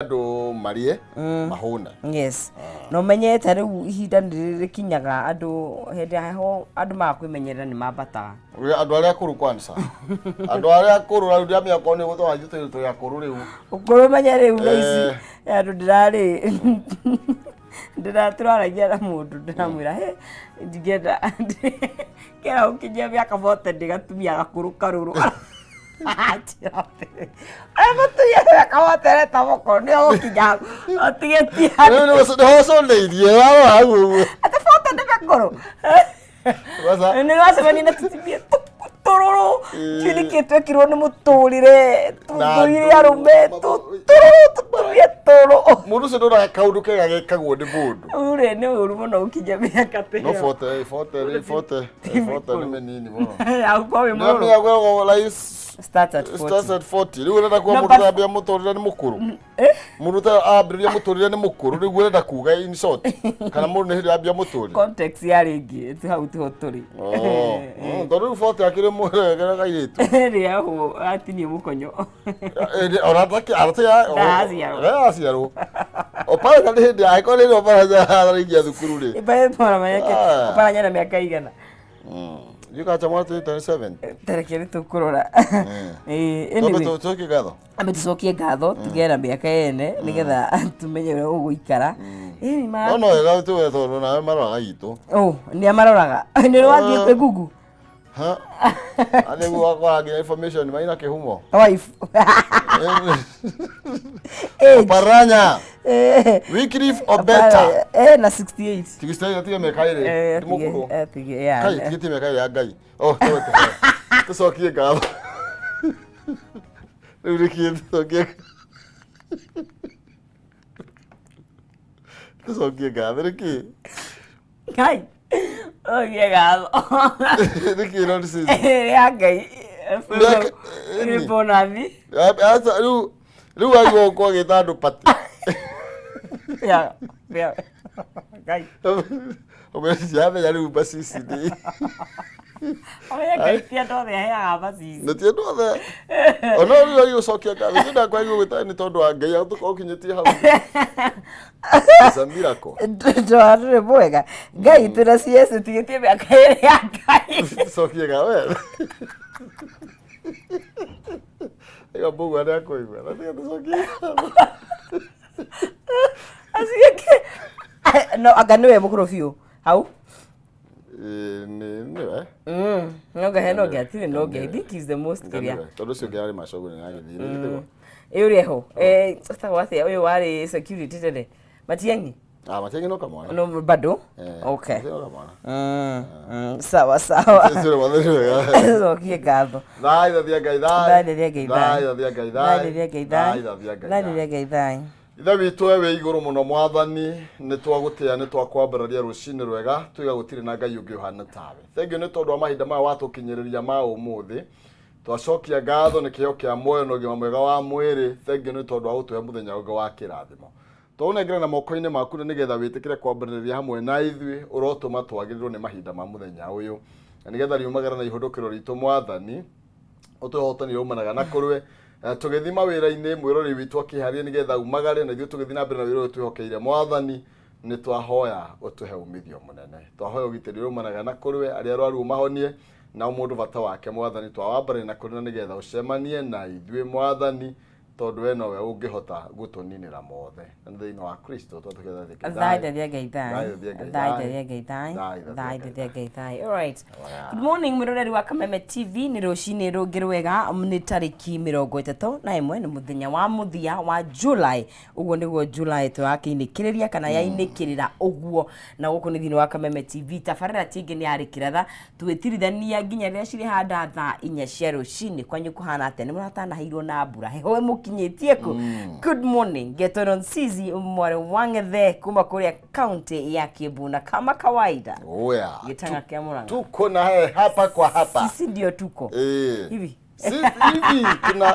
Andũ marĩe mahũne. Yes, na ũmenye ta rĩu ihinda nĩ rĩkinyaga andũ hĩndĩ ya heho andũ maga kwĩmenyerera nĩ mambataga. Andũ arĩa akũrũ kwanza, andũ arĩa akũrũ rĩu ndiamenya okorwo nĩ gũtwara ithuĩ tũrĩ akũrũ rĩu. Ũkũrũ menye rĩu thaa ici andũ ndĩrarĩ ndĩra tũraragia na mũndũ ndĩramwĩra he ndingĩenda kera ũkinyia mĩaka 40 ndĩgatumia gakũrũ karũrũ. Anjĩra atĩrĩ, ũrĩa mũtumia mĩaka 40 areta mũkũrũ nĩ ũgũkinya hau ũtigĩtie. Rĩu nĩhoconeirie warora hau ũguo. Atĩ 40 nĩ mĩkũrũ. Sasa Nĩ wacemania na tũtumia tũrũrũ ndiũĩ nĩkĩ twekirwo nĩ mũtũrĩre tũthũire arũme tũrũrũ tũtumia tũrũ. Mũndũ ũcio ndonaga kaũndũ kega gekagwo nĩ mũndũ. Rĩu nĩ ũru mũno gũkinyia mĩaka ta No ĩyo. 40, 40, 40, 40 nĩ mĩnini mũno. Ya gũkorwo wĩ mũrũrũ. Nĩamenya gwĩragwo life Starts at 40. starts at 40. Rĩu ũrenda kuga No, mũndũ but- ambia mũtũrĩre nĩ mũkũrũ? Mũndũ ta ambĩrĩria mũtũrĩre nĩ mũkũrũ rĩu ũrenda kuga in short kana mũndũ nĩ hĩndĩ ambia mũtũrĩre? Context yarĩ ĩngĩ, ti hau tiho tũrĩ. Oh, tondũ rĩu 40 akĩrĩ mũrege kairĩtu. Ĩrĩa hũ atinie mũkonyo. Ona Ndaciarwo. Ndaciarwo. Oparanya nĩ hĩndĩ angĩkorwo nĩ hĩndĩ Oparanya ararĩkia thukuru rĩ. Ah. Oparanya na mĩaka igana? Yukacha mwana 2027. Tareke nĩ tũkũrora. Twambe Anyway. tũcokie ngatho. Ambe tũcokie ngatho tugĩe na mĩaka yene nĩgetha tumenye ũrĩa ũgũikara. Ĩni ma No wega tuwe tondũ nawe maroraga itũ. Oh, nĩ amaroraga. Nĩ wathiĩ kwĩ Google. Ha? Nĩguo wakora nginya information maina kĩhumo. Wife. Age. Oparanya. Wycliffe Obeta. Na 68. Tigicitaire tige mĩaka ĩrĩ. Ti mũkũrũ. Atige, yeah. Kai tigĩtie mĩaka ĩrĩ ya Ngai. Oh, tuwe tuwe. Tũcokie ngatho. Rĩu nĩkĩ tũcokie tũcokie ngatho nĩkĩ? Ngai. Ogie ngatho. Nĩkĩ nonsense? Ya Ngai. Ĩni. Nĩ bonathi. Aca rĩu agĩrĩirwo gũkorwo agĩta andũ pati. Ya. Ngai. Ũgwĩciria rĩu macici nĩ Oya Ngai ti andũ othe aheaga macici. Nĩ ti andũ othe. Ona rĩu agĩrĩirwo gũcokia ngatho. Ithuĩ ndakwagĩrĩirwo gwĩta nĩ tondũ wa Ngai agũkorwo ũkinyĩtie hau. It's a miracle. Ndwarĩ mwega. Ngai twĩna CS tigĩtie mĩaka ĩrĩ ya Ngai. Cokie ngatho we. Ĩyo mbũgua nĩ akũigua. Na tiga tũcokie ngatho. Aciake. No anga nĩwe mũkũrũ biũ. Hau. Ĩĩ, nĩwe. No nga hena ũngĩ atirĩ na ũngĩ. I think he's the most Nga kĩrĩa. nĩwe. Tondũ ũcio ũngĩ arĩ macogo nĩ agĩthiĩ. Nĩ gĩtĩgo. Ĩ ũrĩa ho. Etagwo atĩa ũyũ warĩ security tene? Matiang'i? Ah, Matiang'i no kamwana. No bado? Eh, Okay. Matiang'i no kamwana. Sawa sawa. Ũcio nĩ mwathani wega. Cokie ngatho. Thai thathia Ngai thai. Thai rĩrĩa Ngai thai. Thai thathia Ngai Thai thai. rĩrĩa Ngai Thai thai. thathia Ngai Thai thai. rĩrĩa Ngai thai. Ithe witũ we wĩ igũrũ mũno mwathani nĩ twagũtĩa nĩ twakwambararia rũcinĩ rwega tuiga gũtirĩ na Ngai ũngĩ ũhana tawe. Thengiũ nĩ tondũ wa mahinda maya watũkinyĩrĩria ma ũmũthĩ. Twacokia ngatho nĩ kĩheo kĩa muoyo na ũgima mwega wa mwĩrĩ. Thengiũ nĩ tondũ wa gũtũhe mũthenya ũngĩ wa kĩrathimo. Twaũnengera na moko-inĩ maku na nĩgetha wĩtĩkĩre kwambĩrĩria hamwe na ithuĩ ũrotũma twagĩrĩrwo nĩ mahinda ma mũthenya ũyũ. Na nĩgetha riumagara na ihũndũkĩro ritũ mwathani ũtũhe ũhotani ũrĩa umanaga na kũrĩwe. Tũgĩthiĩ mawĩra-inĩ mwĩroreri witũ akĩharĩria nĩgetha umagare na ithuĩ tũgĩthiĩ na mbere na wĩra ũyũ twĩhokeire mwathani nĩ twahoya ũtũhe umithio mũnene. Twahoya ũgitĩri ũrĩa umanaga na kũrĩwe arĩa arwaru ũmahonie na o mũndũ bata wake mwathani twawambarĩria na kũrĩ na nĩgetha ũcemanie na ithuĩ mwathani tondũ we nowe ũngĩhota gũtũninĩra mothe. Na nĩ thĩinĩ wa Kristo twatũkĩra Thai rĩrĩa Ngai thai. Thai rĩrĩa Ngai Thai thai. rĩrĩa Ngai thai. Thai rĩrĩa Thai Ngai rĩrĩa Ngai thai. All right. Good morning mwĩroreri wa Kameme TV nĩ rũcinĩ rũngĩ rwega nĩ tarĩki 31 nĩ mũthenya wa mũthia wa July ũguo nĩguo July tũrakĩinĩkĩrĩria kana yainĩkĩrĩra ũguo na gũkũ nĩ thĩinĩ wa Kameme TV tabarĩra tingĩ nĩ yarĩ kĩratha tũgĩtirithania nginya rĩrĩa cirĩ handa thaa 4 cia rũcinĩ. Kwanyu kũhana atĩa? Nĩ mũratanahĩirwo na mbura heho ĩmũkinyĩtie kũ? Good morning Getonon Sizi mwarĩ wa Ng'ethe kuma kũrĩa kaunti ya Kiambu na kama kawaida Oya. gĩtanga kĩa Murang'a. Tuko na he hapa kwa hapa. Sisi ndio tuko hivi. Sisi hivi tuna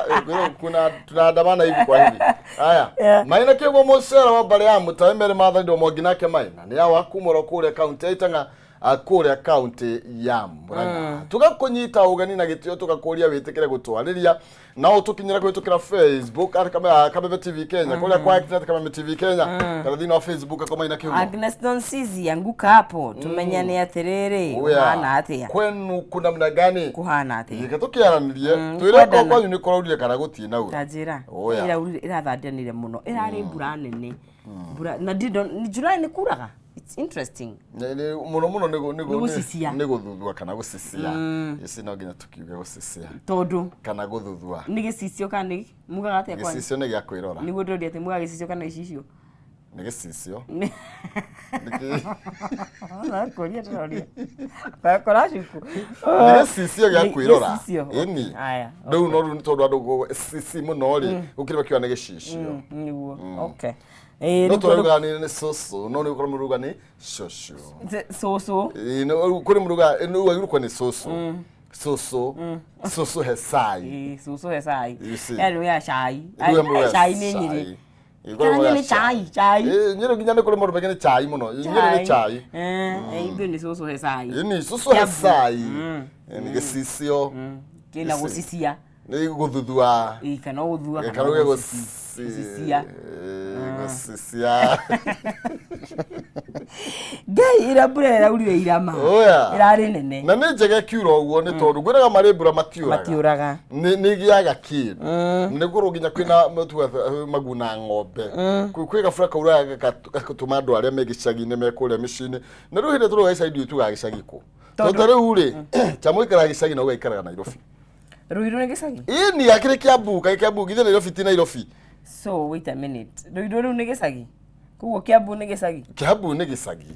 kuna tunaandamana hivi kwa hivi. Haya. Yeah. Maina kĩguo mũcera wa mbarĩ ya mũtawe mere mathani mwangi nake maina nĩ awa kumũro kũrĩa kaunti ya Itang'a. Kũrĩa kaunti ya Murang'a. Tũgakũnyita ũgeni na gĩtĩo, tũgakũria wĩtĩkĩre gũtwarĩria na ũtũkinyĩra kũhĩtũkĩra Facebook at Kameme TV Kenya, kũrĩa kwa X at Kameme TV Kenya, kana thĩinĩ wa Facebook akoma ina kĩhumo. Agnes Nonsizi, anguka hapo tumenyane atĩrĩrĩ. Oya. Kuhana atĩa? Kwenu kuna mna gani? Kuhana atĩa? Gĩke tũkĩaranĩrie, twĩre kwendana. ko kwanyu nĩ kũraurire kana gũtirĩ naura. Ta njĩra. Oya. Ĩrathandanire mũno, ĩrarĩ mbura nene, mbura na ni July nĩ kuraga. It's interesting. Mũno mũno Nĩ gũcicia. Nĩ gũthuthua kana gũcicia. Ici no nginya tũkiuge gũcicia Tondũ kana gũthuthua. Nĩ gĩcicio kana nĩ mugaga atĩa kwanyu? Gĩcicio nĩ gĩa kwĩrora. Nĩguo ndĩroria atĩ mugaga gĩcicio kana gĩcicio? Nĩ gĩcicio. Kũria ndĩroria bakora cuku. Nĩ gĩcicio gĩa kwĩrora. Gĩcicio. Ĩni. Aya. Rĩu no rĩu nĩ tondũ andũ cici mũno rĩ, gũkĩrĩ makiuga nĩ gĩcicio. Nĩguo, okay. Ĩĩ, No rĩu tũrauga nĩ cũcũ, no nĩ gũkorwo mũruga nĩ cũcũ. Cũcũ. Ĩĩ, no, rĩu kũrĩ mũruga rĩu wagĩrĩirwo nĩ cũcũ, cũcũ, cũcũ he cai. Ĩĩ, cũcũ he cai. You see. Yani ya cai. Rĩu he mũruga Cai nĩ Nyĩrĩ. Ĩĩ, Kana kũrĩ mũruga nĩ cai, cai. Ĩĩ, Nyĩrĩ nginya nĩ kũrĩ mũndũ maingĩ nĩ cai mũno. Nyĩrĩ nĩ cai. Ithuĩ nĩ cũcũ he cai. Ĩni cũcũ he Kiambu. cai. Ĩĩ, nĩ gĩcicio. Kĩna You see. gũcicia. Nĩ gũthuthua. Ĩĩ, kana gũthua kana uge gũcicia. Gũcicia. Ngai, ira mbura ĩraurire irama. Oya. Ĩrarĩ nene. Na nĩ njega ĩkiura ũguo, nĩ tondũ ngwĩraga marĩ mbura matiũraga. Matiũraga. Nĩ igĩaga kĩndũ, nĩ gũkorwo nginya kwĩna tuga maguna ng'ombe. Kwĩ gabura kauraga gagatũma andũ arĩa me gĩcagi-inĩ me kũrĩa mĩciĩ-inĩ, na rĩu hĩndĩ tũrauga gĩcagi, ndiũĩ tugaga gĩcagi kũ, tondũ ta rĩu rĩ chama ũikaraga gĩcagi na ũgaikaraga Nairobi. Ruiru nĩ gĩcagi? Ĩni, gakĩrĩ Kiambu, kaĩ Kiambu githĩ Nairobi ti Nairobi? So wait a minute, Ruiru rĩu nĩ gĩcagi? Koguo Kiambu nĩ gĩcagi? Kiambu nĩ gĩcagi.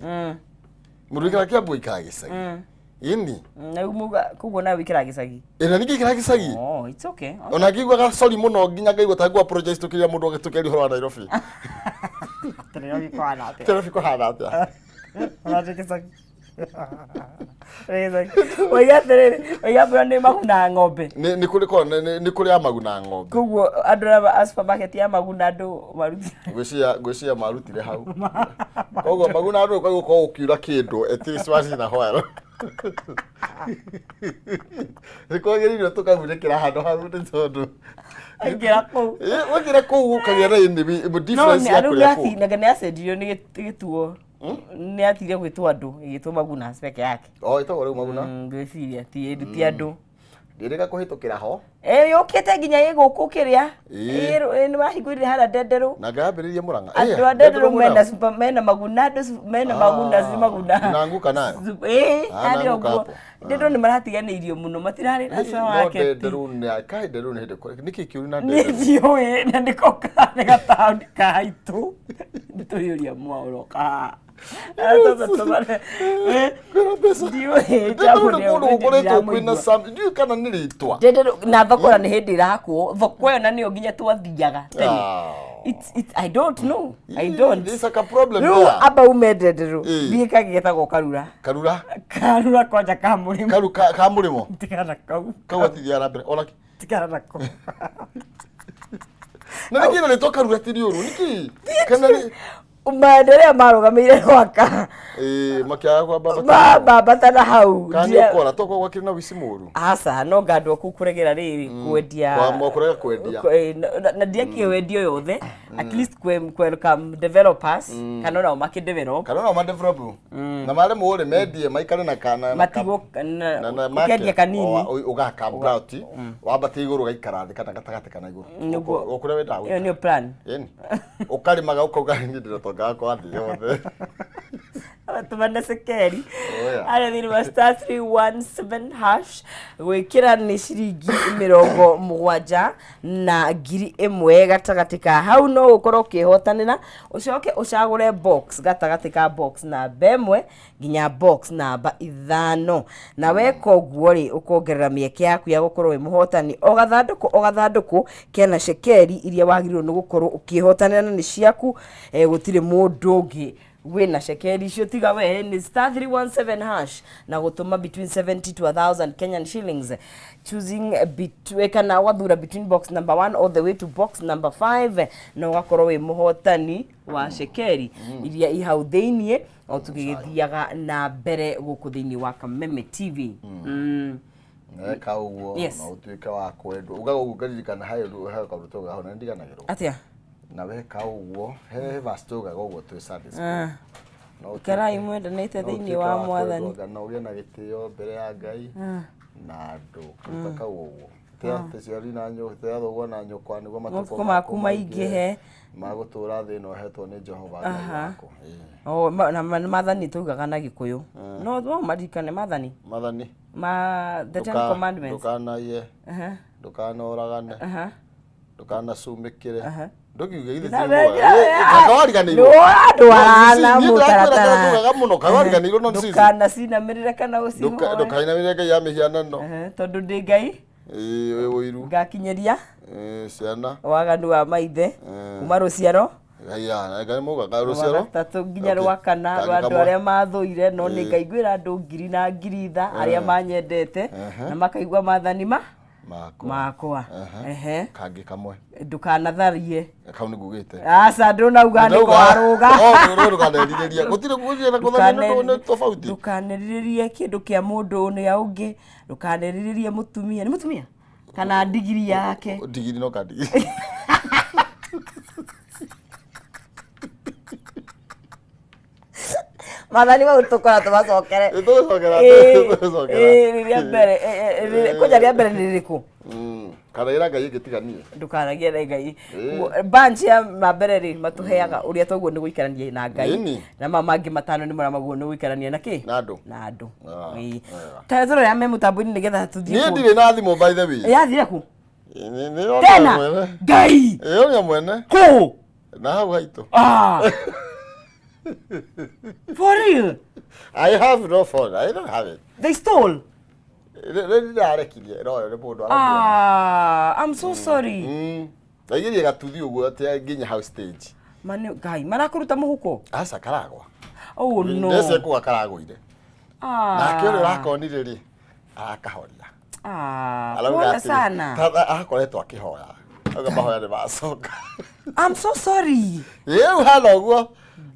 Mũndũ ũikaraga Kiambu aikaraga gĩcagi, ĩni. Na rĩu muga koguo nawe wĩikaraga gĩcagi? Ĩ, na ningĩ ikaraga gĩcagi. Oh, it's okay. Ona ngĩiguaga sorry mũno, nginya ngaigua ta ngũ apologize tũkĩria mũndũ tũkĩaria ũhoro wa Nairobi. Nairobi kũhana atĩa? Nairobi kũhana atĩa? Ũrathiĩ gĩcagi. Oiga atĩrĩrĩ, oiga mbura nĩ maguna ng'ombe. Nĩ kũrĩ nĩ kũrĩ ya maguna ng'ombe. Koguo andũ arĩa a supermarket ya maguna andũ maruti. Ngwĩciria marutire hau, koguo maguna andũ kwa gũkorwo ũkiura kĩndũ at least once in a while nĩ kwagĩrĩirwo tũkagunĩkĩra handũ hau, nĩ tondũ Aingĩra kũu. Waingĩra kũu ũkagĩa na No difference ya rĩu kũrĩa kũu. Nĩ acenjirio nĩ gĩtuo, nĩ atigire gwĩtwo andũ, ĩgĩtwo maguna peke yake. O ĩtagwo rĩu maguna. Ngwĩciria ti ti andũ. Ndĩrĩga kũhĩtũkĩra ho. Ĩ, yũkĩte nginya ĩ gũkũ kĩrĩa. Ĩ. Ĩ, nĩ wahingũrire harĩa Ndenderũ. Na ngayambĩrĩria Mũrang'a. Andũ a Ndenderũ mena super, mena maguna, andũ mena maguna, si maguna. Nanguka nayo. Ĩ, Ah, harĩa Nanguka ũguo hapo. Ndenderũ nĩ maratiganĩirio mũno, matirarĩ na No supermarket. Ndenderũ nĩ kaĩ Ndenderũ nĩ hĩndĩ nĩkĩ kĩũru na Nĩ Ndenderũ? ndiũĩ, na nĩko nĩ gataũni kaitũ nĩtũyũria mwaũro kahaha. Kwĩna mbeca. Ndiũĩ. Ndenderũ nĩ kũndũ gũkoretwo kwĩna ndiũĩ kana nĩ rĩtwa. Ndenderũ na thoko, na nĩ hĩndĩ ĩrakwo thoko ĩyo, na nĩyo nginya twathiaga tene. Ah. I don't know. I don't. There's like a problem Rĩu there. amba ume Ndenderũ. Ĩ. Thiĩ kagĩetagwo Karura. Karura. Karura kwanja ka mũrĩmo. Karu ka mũrĩmo. Tigana kau. Kau gatithiaga na mbere ona Tigana nako. Na nĩkĩ na rĩtwa Karura ti rĩũru nĩkĩ kana nĩ Maendeleo marũgamĩire rwaka. Ĩ, makĩaga kwamba Mambata na hau. Kana nĩ ũkora to kwa gwakĩrĩ na wici mũru. Aca, no ngandwo kũu kũregera rĩrĩ kwendia. Kwa kũrega kwendia. Na ndiakĩwendio yothe, at least welcome developers kana onao makĩdevelop. Kana no madevelop na maremwo rĩ, mendie maikare na kana Matigwo na ũkendia kanini. Ũgaka plot, wambate igũrũ, ũgaikara thĩ kana gatagatĩ kana igũrũ. Nĩguo. O kũrĩa wendaga Ĩyo gũikara. nĩyo plan. Ĩni ũkarĩmaga ũkauga niĩ ndĩrotonga wakwa thĩ yothe. Tũmane cekeri. Oya. Arĩa thĩinĩ wa *317# gwĩkĩra nĩ ciringi 70 na 1000, gatagatĩ ka hau no ũkorwo ũkĩhotanĩra, ũcoke ũcagũre box gatagatĩ ka box namba 1 nginya box namba 5, na weka ũguo rĩ, ũkongerera mĩeke yaku ya gũkorwo wĩ mũhotani. O gathandũkũ o gathandũkũ kena cekeri iria wagĩrĩirwo nĩ gũkorwo ũkĩhotanĩra, na nĩ ciaku, gũtirĩ mũndũ ũngĩ. Wĩna cekeri icio tiga we nĩ star 317 hash na gũtũma between 70 to 1000 Kenyan shillings, choosing between, kana wathura between box number 1 all the way to box number 5, na ũgakorwo wĩ mũhotani wa cekeri iria i hau thĩiniĩ o tũgĩgĩthiaga na mbere gũkũ thĩiniĩ wa Kameme TV. Weka ũguo Yes. na ũtuĩke wa kwendwo. Ugaga ũguo ngaririkana he he kaũndũ taugaga hau na nĩndiganagĩrwo. Atĩa? Na weka ũguo he verse taugaga ũguo twĩ Sunday school. Ah. No ũtuĩke- Ikarai mwendanĩte no thĩinĩ ũtuĩke wa wa Mwathani. kwendwo na ũgĩe na gĩtĩo mbere ya Ngai na andũ. Karuta kau ũguo. Tĩa tũciari na tĩa thoguo na nyũkwa nĩguo matukũ Matukũ maku maingĩhe. Ma gũtũũra thĩ ĩno ũhetwo nĩ Jehova Ngai waku. Ĩĩ. O, na maathani taugaga na Gĩkũyũ, no maririkane maathani Maathani. Ma the Ten Commandments. Ndũkanaiye. Aha. Ndũkanoragane. Aha. Ndũkanacumĩkĩre. Aha. Ndũkiuge githĩ Na ti Nĩ andũ arana mũtaratara. Tugaga mũno kawariganĩirwo no nĩ Ndũkanacinamĩrĩre kana ũcihoe. Ndũkainamĩrĩre ngai ya mĩhianano. Ehe, tondũ ndĩ Ngai. Ĩĩ, wĩ ũiru. Ngakinyĩria Ĩĩ, ciana waganu wa maithe kuma rũciaro Haiya, ngai mugaga rwa rũciaro gatatũ nginya Okay. rwa kana Kangĩ rwa andũ kamwe. arĩa mathũire, no nĩ ngaiguĩra andũ ngiri na ngiri tha arĩa manyendete na makaigua maathani ma makwa. Makwa. Ehe. Kangĩ kamwe. Ndũkanatharie. Kau nĩ ngugĩte. Aca, ndũnauga nĩ kwarũga. Ndũkanerirĩrie, gũtirĩ gũtirĩ na gũtharia, nĩ tofauti. Ndũkanerirĩrie kĩndũ kĩa mũndũ ũrĩa ũngĩ, ndũkanerirĩrie mũtumia, nĩ mũtumia kana ndigiri yake. Ndigiri no kandigiri. Maathani mau tũkora tũmacokere. Tũgũcokera. Tũgũcokera. Rĩrĩa mbere kwanja rĩa mbere nĩ rĩrĩkũ? Kana ĩra ngai ĩngĩ tiga niĩ. Ndũkanagie na Ngai. Bunch ya ma mbere rĩ matũheaga ũrĩa toguo nĩ gũikarania na Ngai, Ĩni. na ma mangĩ matano nĩ marĩa maguo nĩ gũikarania na kĩ? Na andũ. Na andũ. Ah, Ĩĩ. wega. Ta tũrore ya me mũtambo-inĩ nĩgetha tũthiĩ Niĩ kũngĩ. ndirĩ na thimũ, by the way. Yathire kũ? Nĩ Tena mwene. Ngai. Ĩyonia mwene. Kũ? Na hau haitũ. Ah, for real? I have no phone. I don't have it. They stole? Rĩ ndĩrarekirie no nĩ mũndũ aramwona. Ah, I'm so sorry. Ndaigĩrie gatuthi ũguo atĩ nginya hau stage. Mani Ngai marakũruta mũhuko? Aca, karagwa. Oh no. Ndece kuga karagũire. Ah. Nake ũrĩa ũrakonire rĩ arakahoria. Ah, Arauga pole atĩrĩ, sana. Akoretwo akĩhoya. Auga mahoya nĩ macoka. I'm so sorry. Rĩu hana ũguo.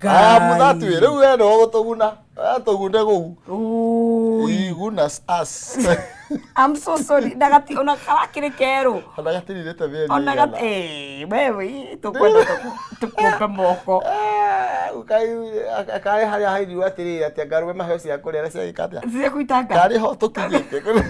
Ngai. Mũthatu rĩu we nĩwe ũgũtũguna. Atũgune kũu. Ui. Iguna us. I'm so sorry. Ndagati ona karakĩrĩ kerũ. Ona gatirirĩte mĩeri Ona ĩigana. gati eh wewe tũkwenda tũkũmbe moko. Karĩ harĩa hairirwo atĩrĩrĩ atĩ anga arũme maheo cia kũrĩa na cia gĩka atĩa. Cia kuitanga. Karĩ ho tũkinyĩte.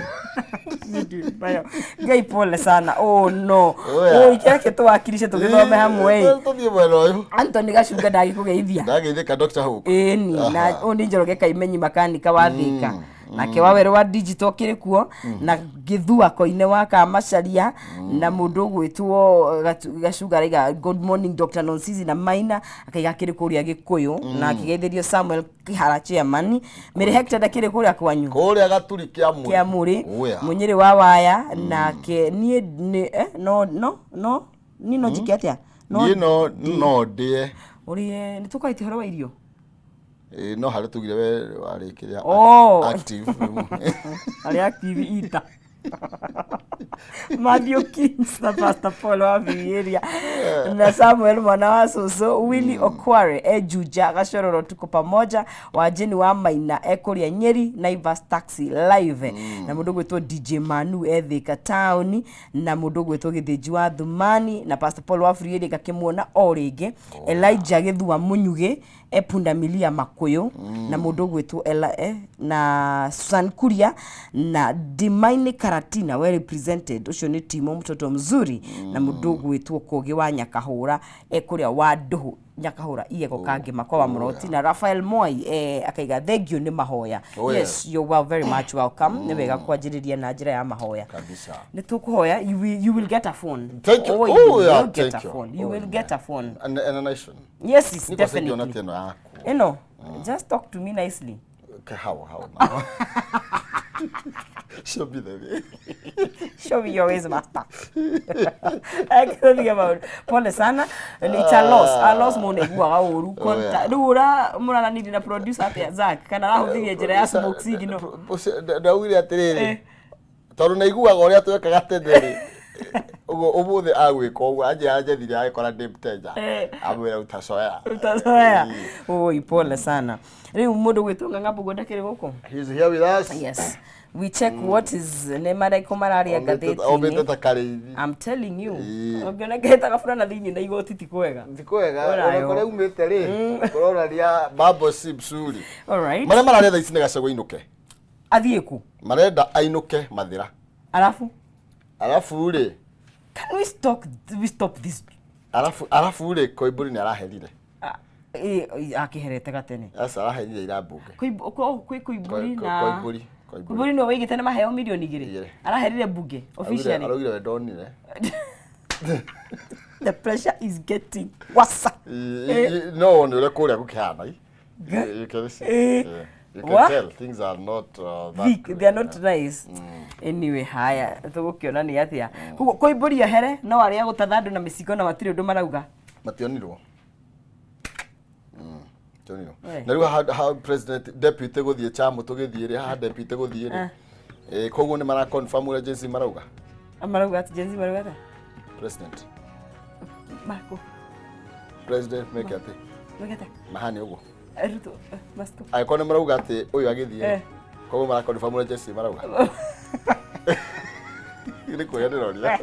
Mayo. Ngai, pole sana. Oh no. Oya. Oi, kĩreke tũwakirishe tũgĩthome hamwe. Ĩ, tũthiĩ mwena ũyũ. Anthony Gacunga ndagĩkũgeithia. Ndageithĩka, Dr. Hope. Ĩni na Aha. ũyũ nĩ Njoroge Kaimenyi makanika wa Thĩka, nake wawerũ wa digital kĩrĩ kuo, na Gĩthua Koine wa Kamacaria, na mũndũ ũgwĩtwo Gacunga araiga good morning Dr. Nonsizi na Maina, akaiga kĩrĩ kũrĩa Gĩkũyũ, na akĩgeithĩrio Samuel Kĩhara chairman Mĩrĩ Hector ndakĩrĩ kũrĩa kwanyu. Kũrĩa gaturi kĩa mũrĩ. Kĩa mũrĩ. Oya. Mũnyĩrĩ wa waya nake niĩ nĩ no no no niĩ no njike atĩa no? Niĩ no ndĩe. Ũrĩe nĩ tũkwaĩtie ũhoro wa irio. Ĩ, no harĩa tugire we warĩ kĩrĩa Oh. active. Arĩ active eater. Matthew Kings na Pastor Paul wa Vigeria na Samuel mwana wa cũcũ Willy Okware e Juja Gacororo, tuko pamoja. Wa Jeni wa Maina e kũrĩa Nyeri Naivas Taxi live, na mũndũ ũgwĩtwo DJ Manu e Thika town, na mũndũ ũgwĩtwo Gĩthĩnji wa Thumani na Pastor Paul wa Free ngakĩmuona o rĩngĩ, Elijah Gĩthua Mũnyugĩ e Pundamilia Makuyu, na mũndũ ũgwĩtwo Ella na Susan Kuria na Dimaini Karatina, well represented, ũcio nĩ Timo mtoto mzuri, na mũndũ ũgwĩtwo Kogi wa Nyakahũra e kũrĩa wa Ndũhũ Nyakahũra Iego Kangĩma kwa wa Mũroti, na Rafael Moi akaiga thank you nĩ mahoya. Oh, yes, you are very much welcome. Nĩ wega kwanjĩrĩria na njĩra ya mahoya. Kabisa. Nĩ tũkũhoya you will get a phone. Thank you. Oh, you Oh, will yeah, get thank a you. phone. You Oh, will yeah. get a phone. And a nice one. Yes, it's Niko sasa definitely. teno yaku. Ĩno, just talk to me nicely. Okay, how now? Show me the way. Show me your ways, master. Akĩrũthia maũndũ. Pole sana. It's a loss. A loss mũndũ aiguaga ũru. Oh, yeah. Rĩu ũra mũraranĩria na producer atĩa Zack kana arahũthĩria njĩra ya smoke signal. Ndaugire atĩrĩrĩ, Eh. tondũ naiguaga ũrĩa twekaga tene rĩ, ũguo ũmũthĩ agwĩka ũguo anjĩra anjethire agĩkora ndĩ mteja. Eh. Amwĩra utacoea. Utazoea. Oi, pole sana. Rĩu mũndũ gwĩtwo Ng'ang'a Mbũgũ ndakĩrĩ gũkũ? He's here with us. Yes. We check what is nĩ marĩkũ mararia Omĩte ngathĩti-inĩ. ta karĩithi. I'm telling you. Ĩĩ. Ũngĩona kehĩtaga burana thĩinĩ na igoti ti kwega. Ti kwega, Ũrayo. ona kũrĩa umĩte rĩ, kũronania mambo si mzuri. All right. Marĩa mararĩa thaa ici nĩ Gachagua ainũke. Athiĩ kũ? Marenda ainũke Mathĩra. Arabu? Arabu rĩ, Can we stop this? Arabu rĩ, Koimbũri nĩ araherire. Ah, akĩherete gatene. Aca araherire ira mbunge. Kwĩ Koimbũri na Koimbũri. Koimbũri. Koimbũri nĩwe waigĩte nĩ maheo 2 milioni. Igĩrĩ. Araherire mbunge officially. Araugire we ndonire. The pressure is getting worse. No wone ũrĩa kũrĩa gũkĩhana. You can see. Eh. Yeah. You can What? tell things are not that Thick, good. they are not nice. Anyway, haya tũgũkĩona nĩ atĩa. Koguo Koimbũri ehere no arĩa gũtatha andũ na mĩcingo na matirĩ ũndũ marauga. Mationirwo. Mationirwo. Eh. Na rĩu ha president deputy gũthiĩ chama tũgĩthiĩ rĩ, haha deputy gũthiĩ rĩ. Eh, koguo nĩ mara confirm ũrĩa Gen Z marauga. Marauga atĩ Gen Z marauga atĩa? President. Marco, President meke atĩ meke atĩa? mahane ũguo. Ruto, Masto. Angĩkorwo nĩ marauga atĩ ũyũ agĩthiĩ Eh. rĩ, koguo mara confirm ũrĩa Gen Z marauga. Nĩ kũrĩa ndĩroria.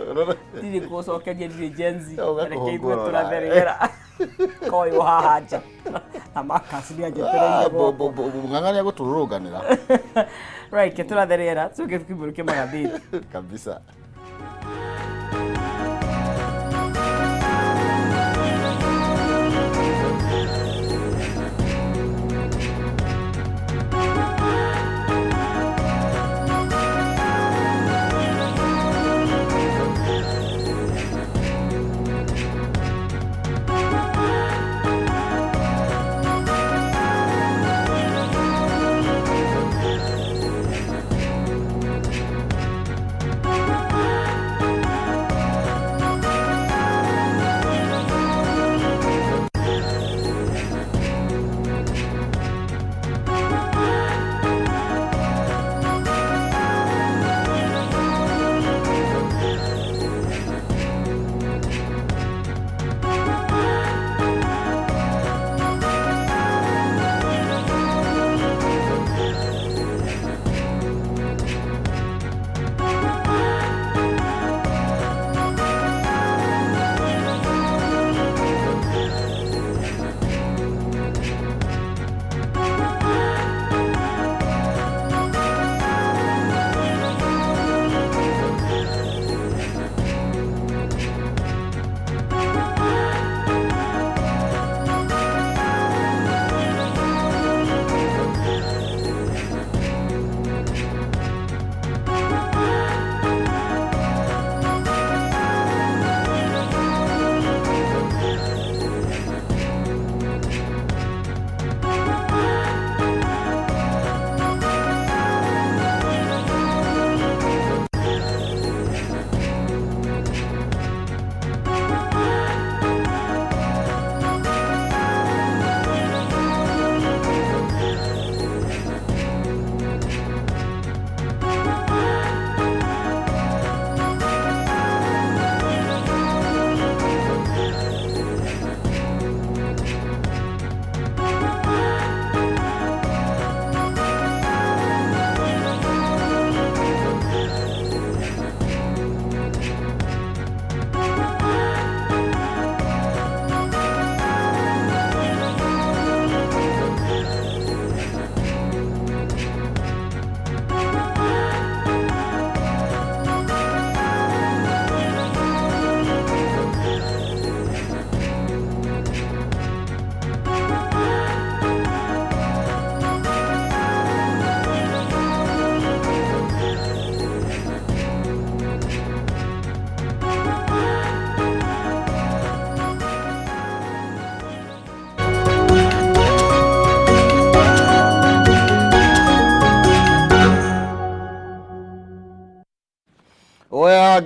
Ndirĩ gũcokeria ndirĩ Gen Z. Ũgakũhũngũra Reke ithuĩ nawe. tũratherera. Koywo haha nja. Na Marcus nĩ anjetereire gũkũ. Ng'ang'a nĩ agũtũrũrũnganĩra Right, ke tũratherera tũke tũkĩmũrũke magathĩti. kabisa.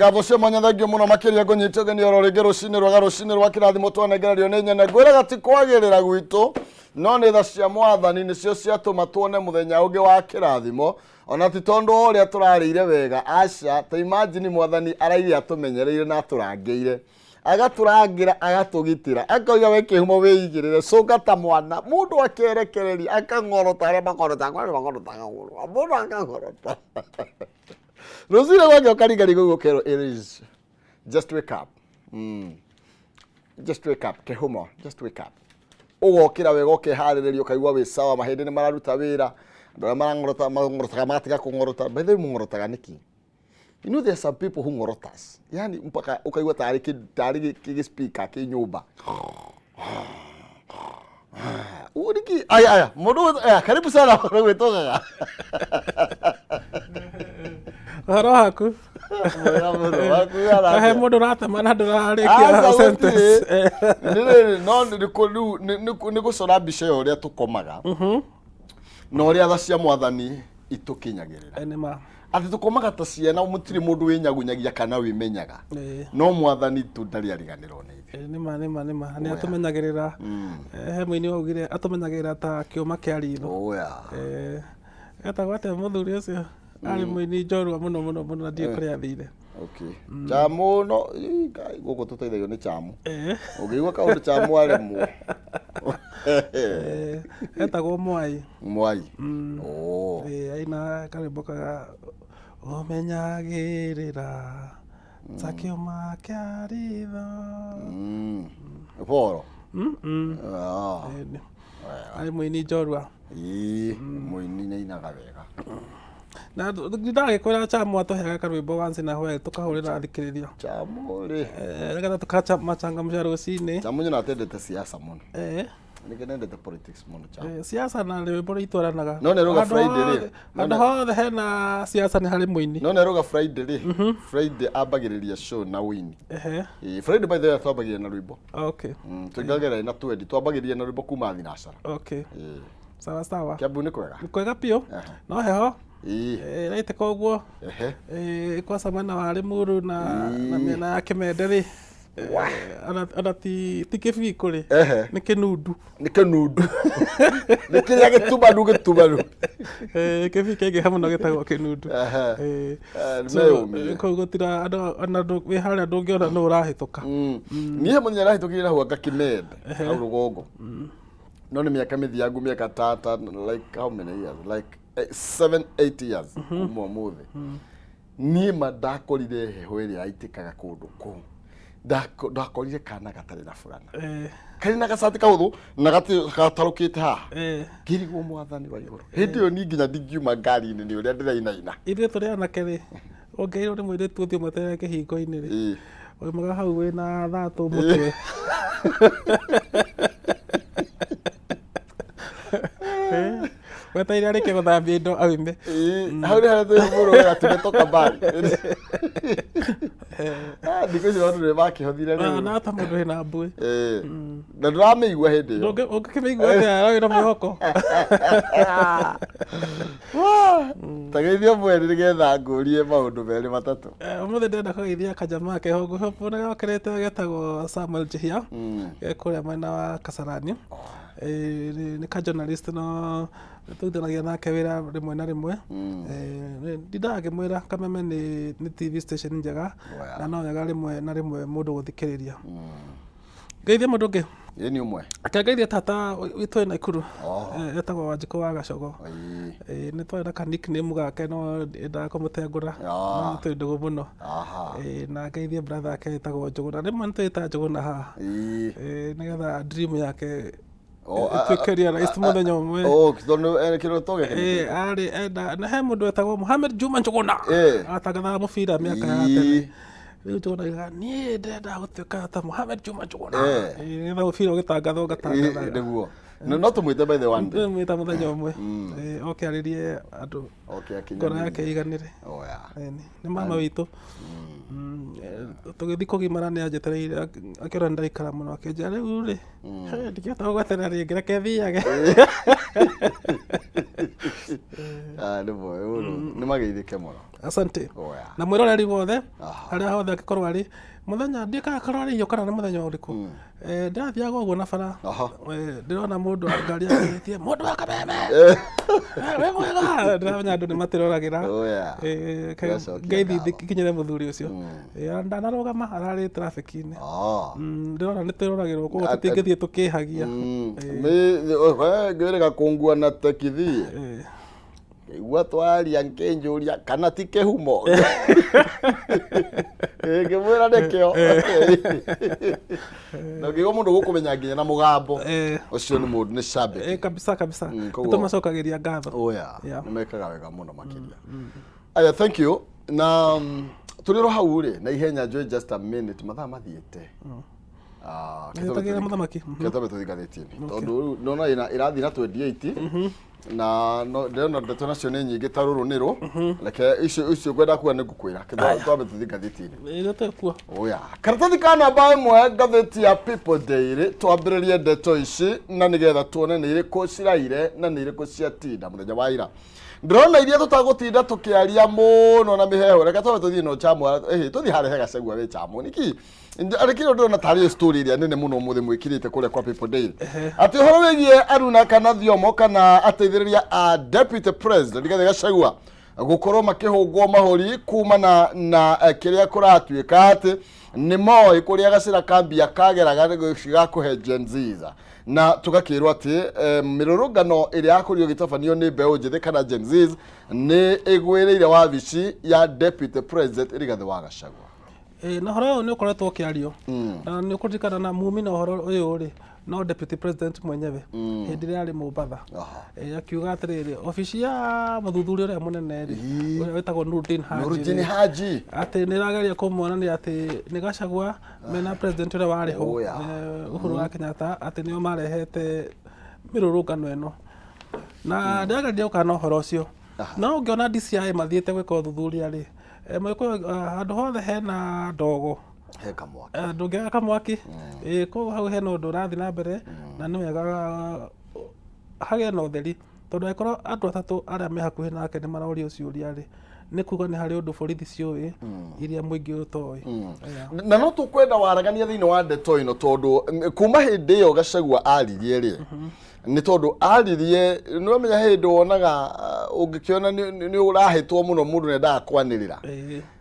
Ngatho cia mwanya, thengio mũno makĩria. Ngũnyite ũgeni oro rĩngĩ rũcinĩ rwega, rũcinĩ rwa kĩrathimo twanengererio nĩ nyene. Ngwĩraga ti kwagĩrĩra gwitũ, no nĩ tha cia Mwathani nĩcio ciatũma tuone mũthenya ũngĩ wa kĩrathimo, ona ti tondũ wa ũrĩa tũrarĩire wega, aca. Ta imagine, Mwathani araire atũmenyereire na atũrangĩire, agatũrangĩra, agatũgitĩra, akoiga we kĩhumo wĩigĩrĩre cũnga ta mwana. Mũndũ akerekereria akang'orota, arĩa makorotaga, arĩa makorotaga mũno, mũndũ akang'orota rũcinĩ gwagĩoka rigarigo gũkerwo it is just wake up, just wake up kĩhumo, just wake up. Ũgokĩra wega, ũkeharĩrĩria, ũkaigua wĩ sawa, mahĩndĩ nĩ mararuta wĩra, andũ arĩa marang'orota mang'orotaga magatiga kũng'orota. By the way, mũng'orotaga nĩkĩ? You know there are some people who ng'orotas, yani mpaka ukaigua tarĩ tarĩ gĩ speaker kĩ nyũmba. Ũguo nĩkĩ? Aya, aya mũndũ, aya, karibu sana, gwĩtũgaga. Ũhoro waku? Mwega mũno, waku wĩra He atĩa? mũndũ ũratema na ndũrarĩkia Aca, sentence. gũtirĩ. Nĩ rĩrĩ, no rĩu nĩ gũcora mbica ĩyo ũrĩa tũkomaga na ũrĩa tha cia Mwathani itũkinyagĩrĩra. Nĩ ma. Atĩ tũkomaga ta ciana, mũtirĩ mũndũ wĩnyagunyagia kana wĩmenyaga, no Mwathani tu ndarĩ ariganĩrwo nĩ ithuĩ. Nĩ ma, nĩ ma, nĩ ma, nĩ atũmenyagĩrĩra. He mũini waugire atũmenyagĩrĩra ta kĩũma kĩa ritho. Etagwo atĩa mũthuri ũcio? Arĩ mũini njorua mũno mũno mũno na ndiũĩ kũrĩa athire. Okay. Chamu no ii, Ngai, gũkũ tũteithagio nĩ chamu. Ũngĩigua kaũndũ chamu aremwo. Etagwo Mwai. Mwai. Oh. Aina karwĩmbo kaga ũmenyagĩrĩra ta kĩũma kĩa ritho. Boro. Ah. Arĩ mũini njorua. Ii, mũini nĩ ainaga wega. Na ndagĩkwĩra Chamu atũheaga karwĩmbo once in a while tũkahũrĩra athikĩrĩria. Chamu rĩ. Nĩgetha tũkamachangamsha rũcinĩ. Chamu nyona atendete siasa mũno. Nĩkĩ nendete politics mũno Chamu. Siasa na rwĩmbo nĩ itwaranaga. No nĩ ruga Handũ Friday rĩ. Handũ hothe hena siasa nĩ harĩ mũini. No nĩ ruga Friday rĩ. Friday ambagĩrĩria show na ũini. Ĩĩ, Friday by the way twambagĩrĩria na rwĩmbo. Tũingagĩra na twendi, twambagĩrĩria na rwĩmbo kuma thinacara. Ĩĩ. Sawa sawa. Kiambu nĩ kwega. Nĩ kwega biũ. No heho. Ĩraitĩka ũguo. Kwanza mwena wa Limuru na mĩena ya Kĩmende rĩ. Ona ti kĩbii kũrĩ. Nĩ kĩnundu. Nĩ kĩnundu. Nĩ kĩrĩa gĩtumanu gĩtumanu. Kĩbii kĩaingĩha mũno gĩtagwo kĩnundu. Nĩ So, meyũmire. kũu gũtira andũ ona wĩ harĩa ndũngĩona nũ ũrahĩtũka. Niĩ mũthenya ndahĩtũkire hau anga Kĩmende, hau rũgongo. No nĩ mĩaka mĩthiangu, mĩaka tata, like how many years? Like 7, 8 years kuma ũmũthĩ. Niĩ ma ndakorire heho ĩrĩa yaitĩkaga kũndũ kũu. Ndakorire kana gatarĩ na burana. Karĩ na gacati kahũthũ na gatarũkĩte haha. Ngĩrigwo Mwathani wa igũrũ. Hĩndĩ ĩyo niĩ nginya ndingiuma ngari-inĩ nĩ ũrĩa ndĩrainaina. Ithuĩ tũrĩ anake rĩ, ũngĩirwo nĩ mũirĩtu ũthiĩ ũmweterere kĩhingo-inĩ rĩ, umaga hau wĩna thatũ mũtwe. Wetereire arĩkie gũthambia indo aume. Ĩĩ, hau nĩ harĩa twĩ mũno wega tumetoka mbali. Ah, thikũ ici maũndũ nĩ makĩhothire rĩu. Na ta mũndũ wĩna mbuĩ. Ĩĩ. Na ndũramĩigua hĩndĩ ĩyo. Ũngĩkĩmĩigua atĩa wĩna mwĩhoko? Ta geithia mweri nĩgetha ngũrie maũndũ merĩ matatũ. Ũmũthĩ ndĩrenda kũgeithia kajamaa keho ngũhũbũ gokĩrĩte getagwo Samuel Njihia, ge kũrĩa mwena wa Kasarani. Nĩ ka journalist no tũrutithanagia nake wĩra rĩmwe na rĩmwe. Ndindaga ngĩmwĩra Kameme nĩ TV station njega na no wega rĩmwe na rĩmwe mũndũ gũthikĩrĩria. Ngeithie mũndũ ũngĩ. Ĩ, nĩ ũmwe. Reke ngeithie tata witũ wĩ Naikuru. Etagwo Wanjikũ wa Gacogo. Nĩ twarĩ na ka nickname gake no ndendaga kũmũtengũra. No twĩ ndũgũ mũno. Na ngeithie brother yake ĩtagwo Njũgũna. Rĩmwe nĩ twĩtaga Njũgũna haha. Nĩgetha dream yake ĩtuĩke realized mũthenya ũmwe. Oh, tondũ kĩroto gĩake nĩ kĩrĩkũ? Arĩ enda na he mũndũ wetagwo Mohamed Juma Njũgũna. Atangathaga mũbira mĩaka ya tene. Rĩu Njũgũna augaga niĩ ndĩrenda gũtuĩka ta Mohamed Juma Njũgũna. Nĩgetha mũbira ũgĩtangathwo ngatangathaga. Nĩguo. No tũmwĩte by the one day. Tũmwĩta mũthenya ũmwe. Oke arĩrie andũ. Oke akinyanĩrie. Ngoro yake ĩiganĩre. Oh, yeah. Nĩ mama witũ. Tũgĩthiĩ kũgimara nĩ anjetereire akĩona nĩ ndaikara mũno akĩnjĩra rĩu rĩ, ndingĩhota gũgweterera rĩngĩ reke thiage. Ah, nĩ mwega nĩ mageithĩke mũno. Asante. Oya. Na mwĩroreri wothe Aha. harĩa hothe angĩkorwo arĩ, mũthenya ndiĩkaga korwo arĩ irio kana nĩ mũthenya ũrĩkũ. Ndĩrathiaga ũguo na bara. Aha. Ndĩrona mũndũ ngari akĩrĩtie mũndũ wa Kameme. Wĩ mwega, ndĩramenya andũ nĩ matĩroragĩra. Oya. Tũgacokia Ngeithi ngatho. ikinyĩre mũthuri ũcio. Ndanarũgama ararĩ traffic-inĩ. Ah. Ndĩrona nĩ twĩroragĩrwo koguo tũtingĩthiĩ tũkĩhagia. Ngĩrĩga kũngua na tekithi ngĩigua twaria nkĩnjũria kana ti kĩhumo, ngĩmwĩra nĩkĩo, na ngĩigua mũndũ gũkũmenya nginya na mũgambo ũcio nĩ mũndũ nĩ shabiki. Kabisa kabisa. Koguo- Tũmacokagĩria ngatho. Oya. Yeah. Nĩ mekaga wega mũno makĩria. Aya, thank you. Na tũrĩ oro hau rĩ, na ihenya njũĩ just a minute, mathaa mathiĩte. Ah, Nĩtagĩra mũthamaki. Kĩtobe tũthiĩ ngathĩti-inĩ tondũ rĩu ndona ĩrathiĩ na 28 na no ndĩrona ndeto nacio nĩ nyingĩ ta rũrũ nĩ rũ reke icio icio ngwenda kuga nĩ ngũkwĩra. Twambe tũthiĩ ngathĩti-inĩ. Nĩ tũkuo. Oya, karatathi ka namba 1 ngathĩti ya People Daily, twambĩrĩrie ndeto ici na nĩgetha tuone nĩ irĩkũ ciraire na nĩ irĩkũ ciatinda mũthenya wa ira. Ndĩrona iria tũtagũtinda tũkĩaria mũno na mĩheho, reke twambe tũthiĩ no chamwa, ĩhĩ, tũthiĩ harĩa he Gachagua wĩ chamũ nĩkĩ arĩkĩrĩ ndĩrona tarĩ story ĩrĩa nene mũno ũmũthĩ mwĩkĩrĩte kũrĩa kwa People Daily, atĩ ũhoro wĩgiĩ Aruna kana Thiomo kana ateithĩrĩria a Deputy President Rigathĩ Gachagua gũkorwo makĩhũngwo mahũri kumana na kĩrĩa kũratuĩka atĩ nĩ moĩ kũrĩa gacĩra ka mbia kageraga ga kũhe Gen Zs, na tũgakĩrwo atĩ mĩrũrũngano ĩrĩa yakorirwo ĩgĩtabanio nĩ mbeũ njĩthĩ kana Gen Zs nĩ ĩgwĩrĩire wabici ya Deputy President Rigathĩ wa Gachagua. Na ũhoro ũyũ nĩ ũkoretwo ũkĩario na nĩ ũkũririkana na mumi na ũhoro ũyũ rĩ, no Deputy President mwenyewe hĩndĩ ĩrĩa arĩ Mombatha akiuga atĩrĩrĩ, obici ya mũthuthuria ũrĩa mũnene rĩ, ũrĩa wĩtagwo Nurdin Haji Nurdin rĩ, Haji, atĩ nĩ ĩrageria kũmuonania atĩ nĩ Gachagua mena president ũrĩa warĩ ho, Oh, yeah. Uhuru wa Kenyatta, atĩ nĩo marehete mĩrũrũngano ĩno, na ndĩrageria gũkana ũhoro ũcio. No ũngĩona DCI mathiĩte gwĩka ũthuthuria rĩ, Mũgĩkũyũ, handũ hothe hena ndogo he kamwaki. Ndũngĩaga kamwaki. Koguo hau hena ũndũ ũrathiĩ na mbere na nĩ wega hagĩe na ũtheri, tondũ angĩkorwo andũ atatũ arĩa me hakuhĩ nake nĩ marorio ciũria rĩ, nĩ kuga nĩ harĩ ũndũ borithi ciũĩ iria mũingĩ ũtoĩ. Yeah. Na no tũkwenda waragania thĩinĩ wa ndeto ĩno, tondũ kuma hĩndĩ ĩyo Gachagua aririe rĩ, nĩ tondũ aririe, nĩ wamenya hĩndĩ wonaga ũngĩkĩona nĩ ũrahĩtwo mũno, mũndũ nĩendaga kwanĩrĩra.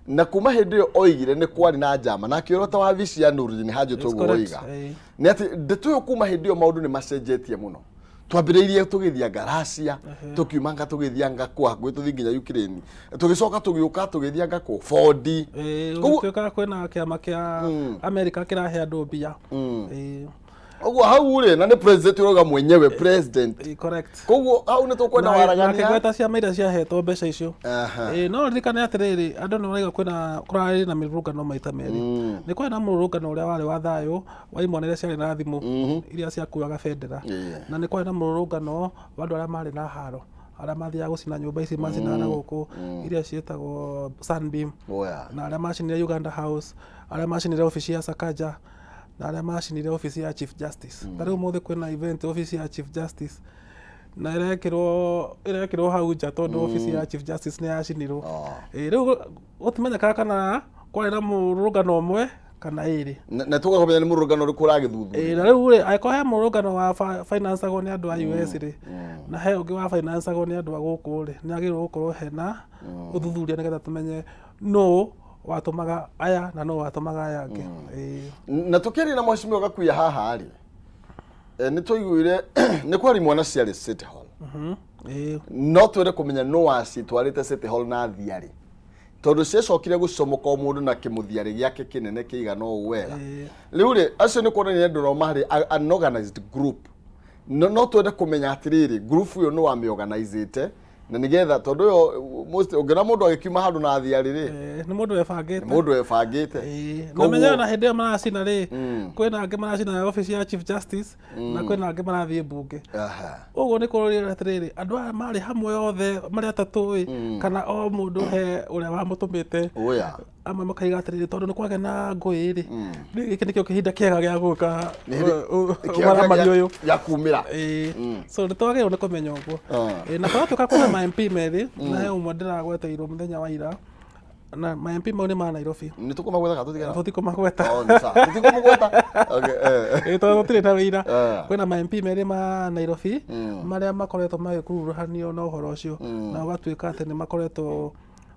Na kuma hĩndĩ ĩyo oigire nĩ kwarĩ na njama na akĩũra ta wabici ya Nurdin Haji It's toguo correct. oiga nĩ atĩ ndeto ĩyo kuma hĩndĩ ĩyo maũndũ nĩ macenjetie mũno. Twambĩrĩirie tũgĩthianga Russia, tũkiumanga tũgĩthianga kwa hakuhĩ tũthiĩ nginya Ukraine, tũgĩcoka tũgĩũka tũgĩthianga kũ Ford. Koguo- Gũtuĩkaga kwĩna kĩama kĩa Amerika kĩrahe andũ mbia. Ũguo hau rĩ, na nĩ president ũrauga mwenyewe president. Correct. Koguo hau nĩ tũkwenda Na waragania. akĩgweta ciama iria ciahetwo mbeca icio. No ririkane atĩrĩrĩ, andũ nĩ maraiga kwĩna kũrarĩ na mĩrũrũngano maita merĩ. Nĩ kwarĩ na mũrũrũngano ũrĩa warĩ wa thayũ wa imwana iria ciarĩ na thimũ iria ciakuaga bendera, na nĩ kwarĩ na mũrũrũngano wa andũ arĩa marĩ na haro, arĩa mathiaga gũcina nyũmba ici macinaga na gũkũ iria ciĩtagwo Sunbeam, na arĩa macinire Uganda House, arĩa macinire obici ya Sakaja, na arĩa macinire obici ya Chief Justice. Ta rĩu ũmũthĩ kwĩna event obici ya Chief Justice na ĩrekĩrwo hau nja tondũ obici ya Chief Justice nĩ yacinirwo. Rĩu gũtimenyekaga kana kwarĩ na mũrũrũngano ũmwe kana ĩrĩ. Na tũgakũmenya nĩ mũrũrũngano ũrĩkũ ũragĩthuthuria. Na rĩu rĩ, angĩkorwo he mũrũrũngano wa financagwo nĩ andũ a US rĩ, na he ũngĩ wa financagwo nĩ andũ a gũkũ rĩ, nĩ agĩrĩirwo gũkorwo hena ũthuthuria nĩgetha tũmenye nũ watũmaga aya na nũ watũmaga aya angĩ. Na tũkĩaria na mheshimiwa Gakuya haha rĩ, nĩ twaiguire nĩ kwarĩ mwana ciarĩ City Hall. No twende kũmenya nũ wacitwarĩte City Hall na thiarĩ, tondũ ciacokire gũcomoka o mũndũ na kĩmũthiarĩ gĩake kĩnene kĩigana ũũ wega. Rĩu rĩ, acio nĩ kuonania andũ nao marĩ an organized group. No twende kũmenya atĩrĩrĩ, group ĩyo nĩ wamĩorganizĩte na nĩgetha tondũ ĩyo most ũngĩona mũndũ agĩkiuma handũ na thiarĩ rĩ, Nĩ mũndũ webangĩte. Nĩ mũndũ webangĩte. Na menye ona hĩndĩ ĩyo maracina rĩ, kwĩna angĩ maracina obici ya Chief Justice na kwĩna angĩ marathiĩ mbunge. Ũguo nĩ kũrora atĩrĩrĩ, andũ aya marĩ hamwe othe marĩ atatũ ĩ, kana o mũndũ he ũrĩa wamũtũmĩte Oya. Amwe makaiga atĩrĩrĩ, tondũ nĩ kwagĩa na ngũĩ rĩ, gĩkĩ nĩkĩo kĩhinda kĩega gĩa gwĩka Nĩ hĩndĩ- ũmaramari ũyũ. Gĩa kumĩra. Ĩĩ. So nĩ twagĩrĩirwo nĩ kũmenya ũguo. Ah. Ĩĩ, na twatuĩka kwĩna ma MP merĩ, na he ũmwe ndĩragweteirwo mũthenya wa ira, na ma MP mau nĩ ma Nairobi. Nĩ tũkũmagweta kana tũtigana? Tũtikũmagweta. Oh, nĩ sawa. Tũtikũmũgweta. Okay, eh. Ĩĩ, tondũ tũtirĩ na wĩira. Eh. Kwĩna ma MP merĩ ma Nairobi marĩa makoretwo magĩkuruhanio na ũhoro ũcio, na ũgatuĩka atĩ nĩ makoretwo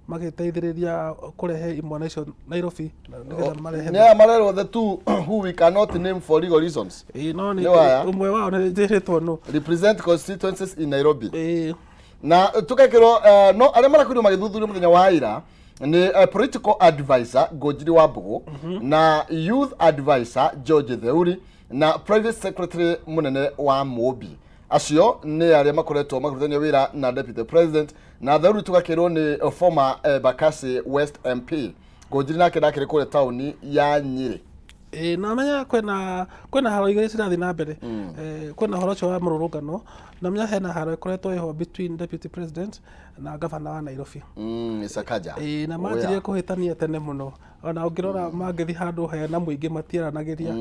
magĩteithĩrĩria kũrehe imwana icio Nairobi na nĩgetha marehe. Nĩ aya marerwo the two who we cannot name for legal reasons. Ĩĩ, no nĩ Nĩ waya? Ũmwe wao nĩ njĩrĩtwo nũ. Represent constituencies in Nairobi. Ĩĩ. Na tukekirwo no arĩa marakorirwo magĩthuthurio mũthenya wa ira nĩ political advisor Ngũnjiri wa Mbũgũ na youth advisor George Theuri na private secretary mũnene wa Mũmbi. Acio nĩ arĩa makoretwo makĩrutithania wĩra na deputy president, na Theuri tũgakĩrwo nĩ former Bakasi West MP. Ngũnjiri nake ndakĩrĩ kũrĩa taũni ya Nyĩrĩ. Ĩĩ, na menya kwĩna haro igĩrĩ cirathiĩ na mbere. Kwĩna ũhoro ũcio wa mũrũrũngano, na menya hena haro ĩkoretwo ĩho between deputy president na gavana wa Nairobi. Sakaja. Ĩĩ, na manjirie kũhĩtania tene mũno. Ona ũngĩrora mangĩthiĩ handũ hena mũingĩ matiaranagĩria,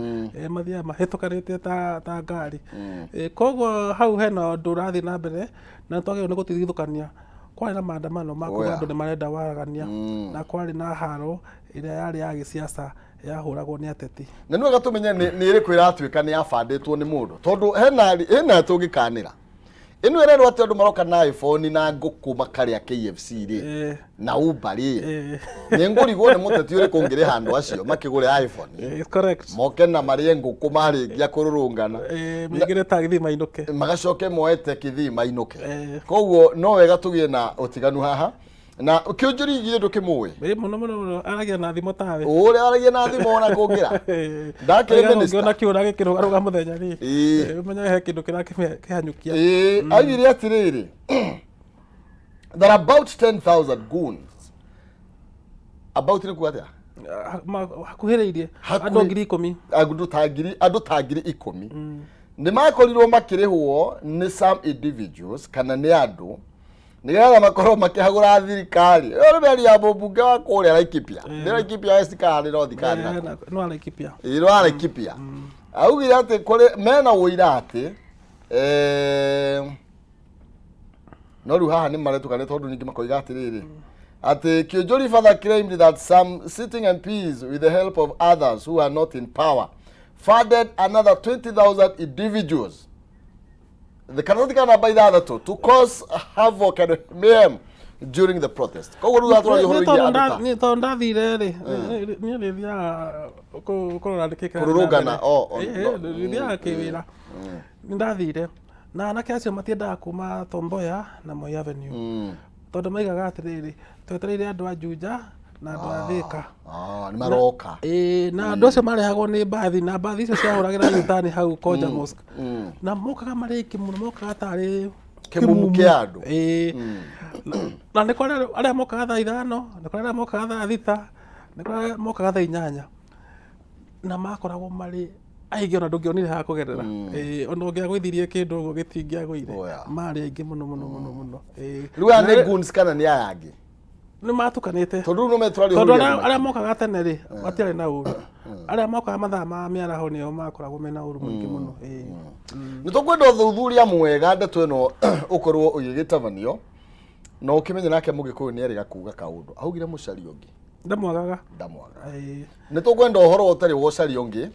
mathiaga mahĩtũkanĩte ta ngari. Koguo hau hena ũndũ ũrathiĩ na mbere na nĩtwagĩrĩirwo nĩ gũtigithũkania. Kwarĩ na maandamano ma kuga andũ nĩ marenda waragania, na kwarĩ na haro ĩrĩa yarĩ ya gĩciaca yahũragwo nĩ ateti. Na nĩ wega tũmenye nĩ ĩrĩkũ ĩratuĩka nĩ yabandĩtwo nĩ mũndũ, tondũ hena tũngĩkanĩra ĩno ĩrerwo atĩ andũ maroka na iPhone na ngũkũ makarĩa KFC rĩ na Uber rĩ. Nĩ ngũrigwo nĩ mũteti ũrĩkũ ũngĩrĩha andũ acio makĩgũre iPhone It's correct. moke na marĩe ngũkũ marĩkia kũrũrũngana. Maingĩre taxi mainũke. Magacoke moete kĩthii mainũke. Koguo no wega tũgĩe na ũtiganu haha na kĩũnjũri githĩ ndũkĩmũĩ? Ĩĩ, mũno mũno mũno, aragia na thimo tawe. Ũrĩa aragia na thimo ona kũngĩra ndakĩrĩ minister. Ũngĩona kĩũra gĩkĩrũgarũga mũthenya rĩ, ũmenye he kĩndũ kĩrakĩhanyũkia. Ĩĩ, augire atĩrĩrĩ, there are about 10,000 goons. About nĩ kuga atĩa? Hakuhĩrĩirie andũ 10,000. Andũ ta 10,000 nĩ makorirwo makĩrĩhwo nĩ some individuals kana nĩ andũ nĩgetha makorwo makĩhagũra thirikari ĩyo. Nĩ mĩario ya mũmbunge wa kũrĩa Laikipia, nĩ Laikipia West kana nĩ North kana nĩ nakũ? No Laikipia. Ĩĩ, no Laikipia. Augire atĩ kũrĩ mena ũira atĩ no rĩu haha nĩ maretuka nĩ tondũ ningĩ makoiga atĩrĩrĩ, atĩ Kĩũnjũri further claimed that some sitting MPs with the help of others who are not in power funded another 20,000 individuals, the karatathi ka namba 6 to cause havoc and mayhem during the protest. Koguo rĩu tũraria ũhoro wĩgiĩ andũ ta Niĩ tondũ ndathire rĩ, niĩ nĩ thiaga kũrora nĩkĩ kĩrathiĩ na Kũrũrũngana, mbere. oh, no. Nĩ thiaga kĩwĩra. Nĩ ndathire na anake acio matiendaga kuma Tom Mboya na Moi Avenue, tondũ maigaga atĩrĩrĩ, twetereire andũ a Juja na andũ a Thĩka. Ah, nĩ maroka. Ĩĩ, na andũ acio marehagwo nĩ mbathi, na mbathi icio ciahũragĩra U-turn hau Koja Mosque, na mokaga marĩ aingĩ mũno, mokaga tarĩ kĩmumu kĩa andũ. Ĩĩ. Na nĩ kũrĩ arĩa mokaga thaa 5, nĩ kũrĩ arĩa mokaga thaa 6, nĩ kũrĩ arĩa mokaga thaa 8, na makoragwo marĩ aingĩ ona ndũngĩonire ha kũgerera. Ĩĩ, ona ũngĩagũithirie kĩndũ ũguo gĩtingĩagũire. Marĩ aingĩ mũno mũno mũno mũno. Ĩĩ. Rĩu aya nĩ goons kana nĩ aya angĩ? Nĩ matukanĩte. Tondũ rĩu no metũraria tondũ ũhoro arĩa wĩgiĩ arĩa mokaga tene rĩ matiarĩ na ũru, arĩa mokaga mathaa ma mĩaraho nĩo makoragwo mena ũru mũingĩ mũno. Ĩĩ. Nĩ tũkwenda ũthuthuria mwega, ndeto ĩno ũkorwo ũgĩgĩtabanio na ũkĩmenye nake mũgĩkũyũ nĩ erĩga kuga kaũndũ augire mũcaria ũngĩ ndamwagaga. Ndamwaga. Ĩĩ. Nĩ tũkwenda ũhoro ũtarĩ wa ũcaria ũngĩ,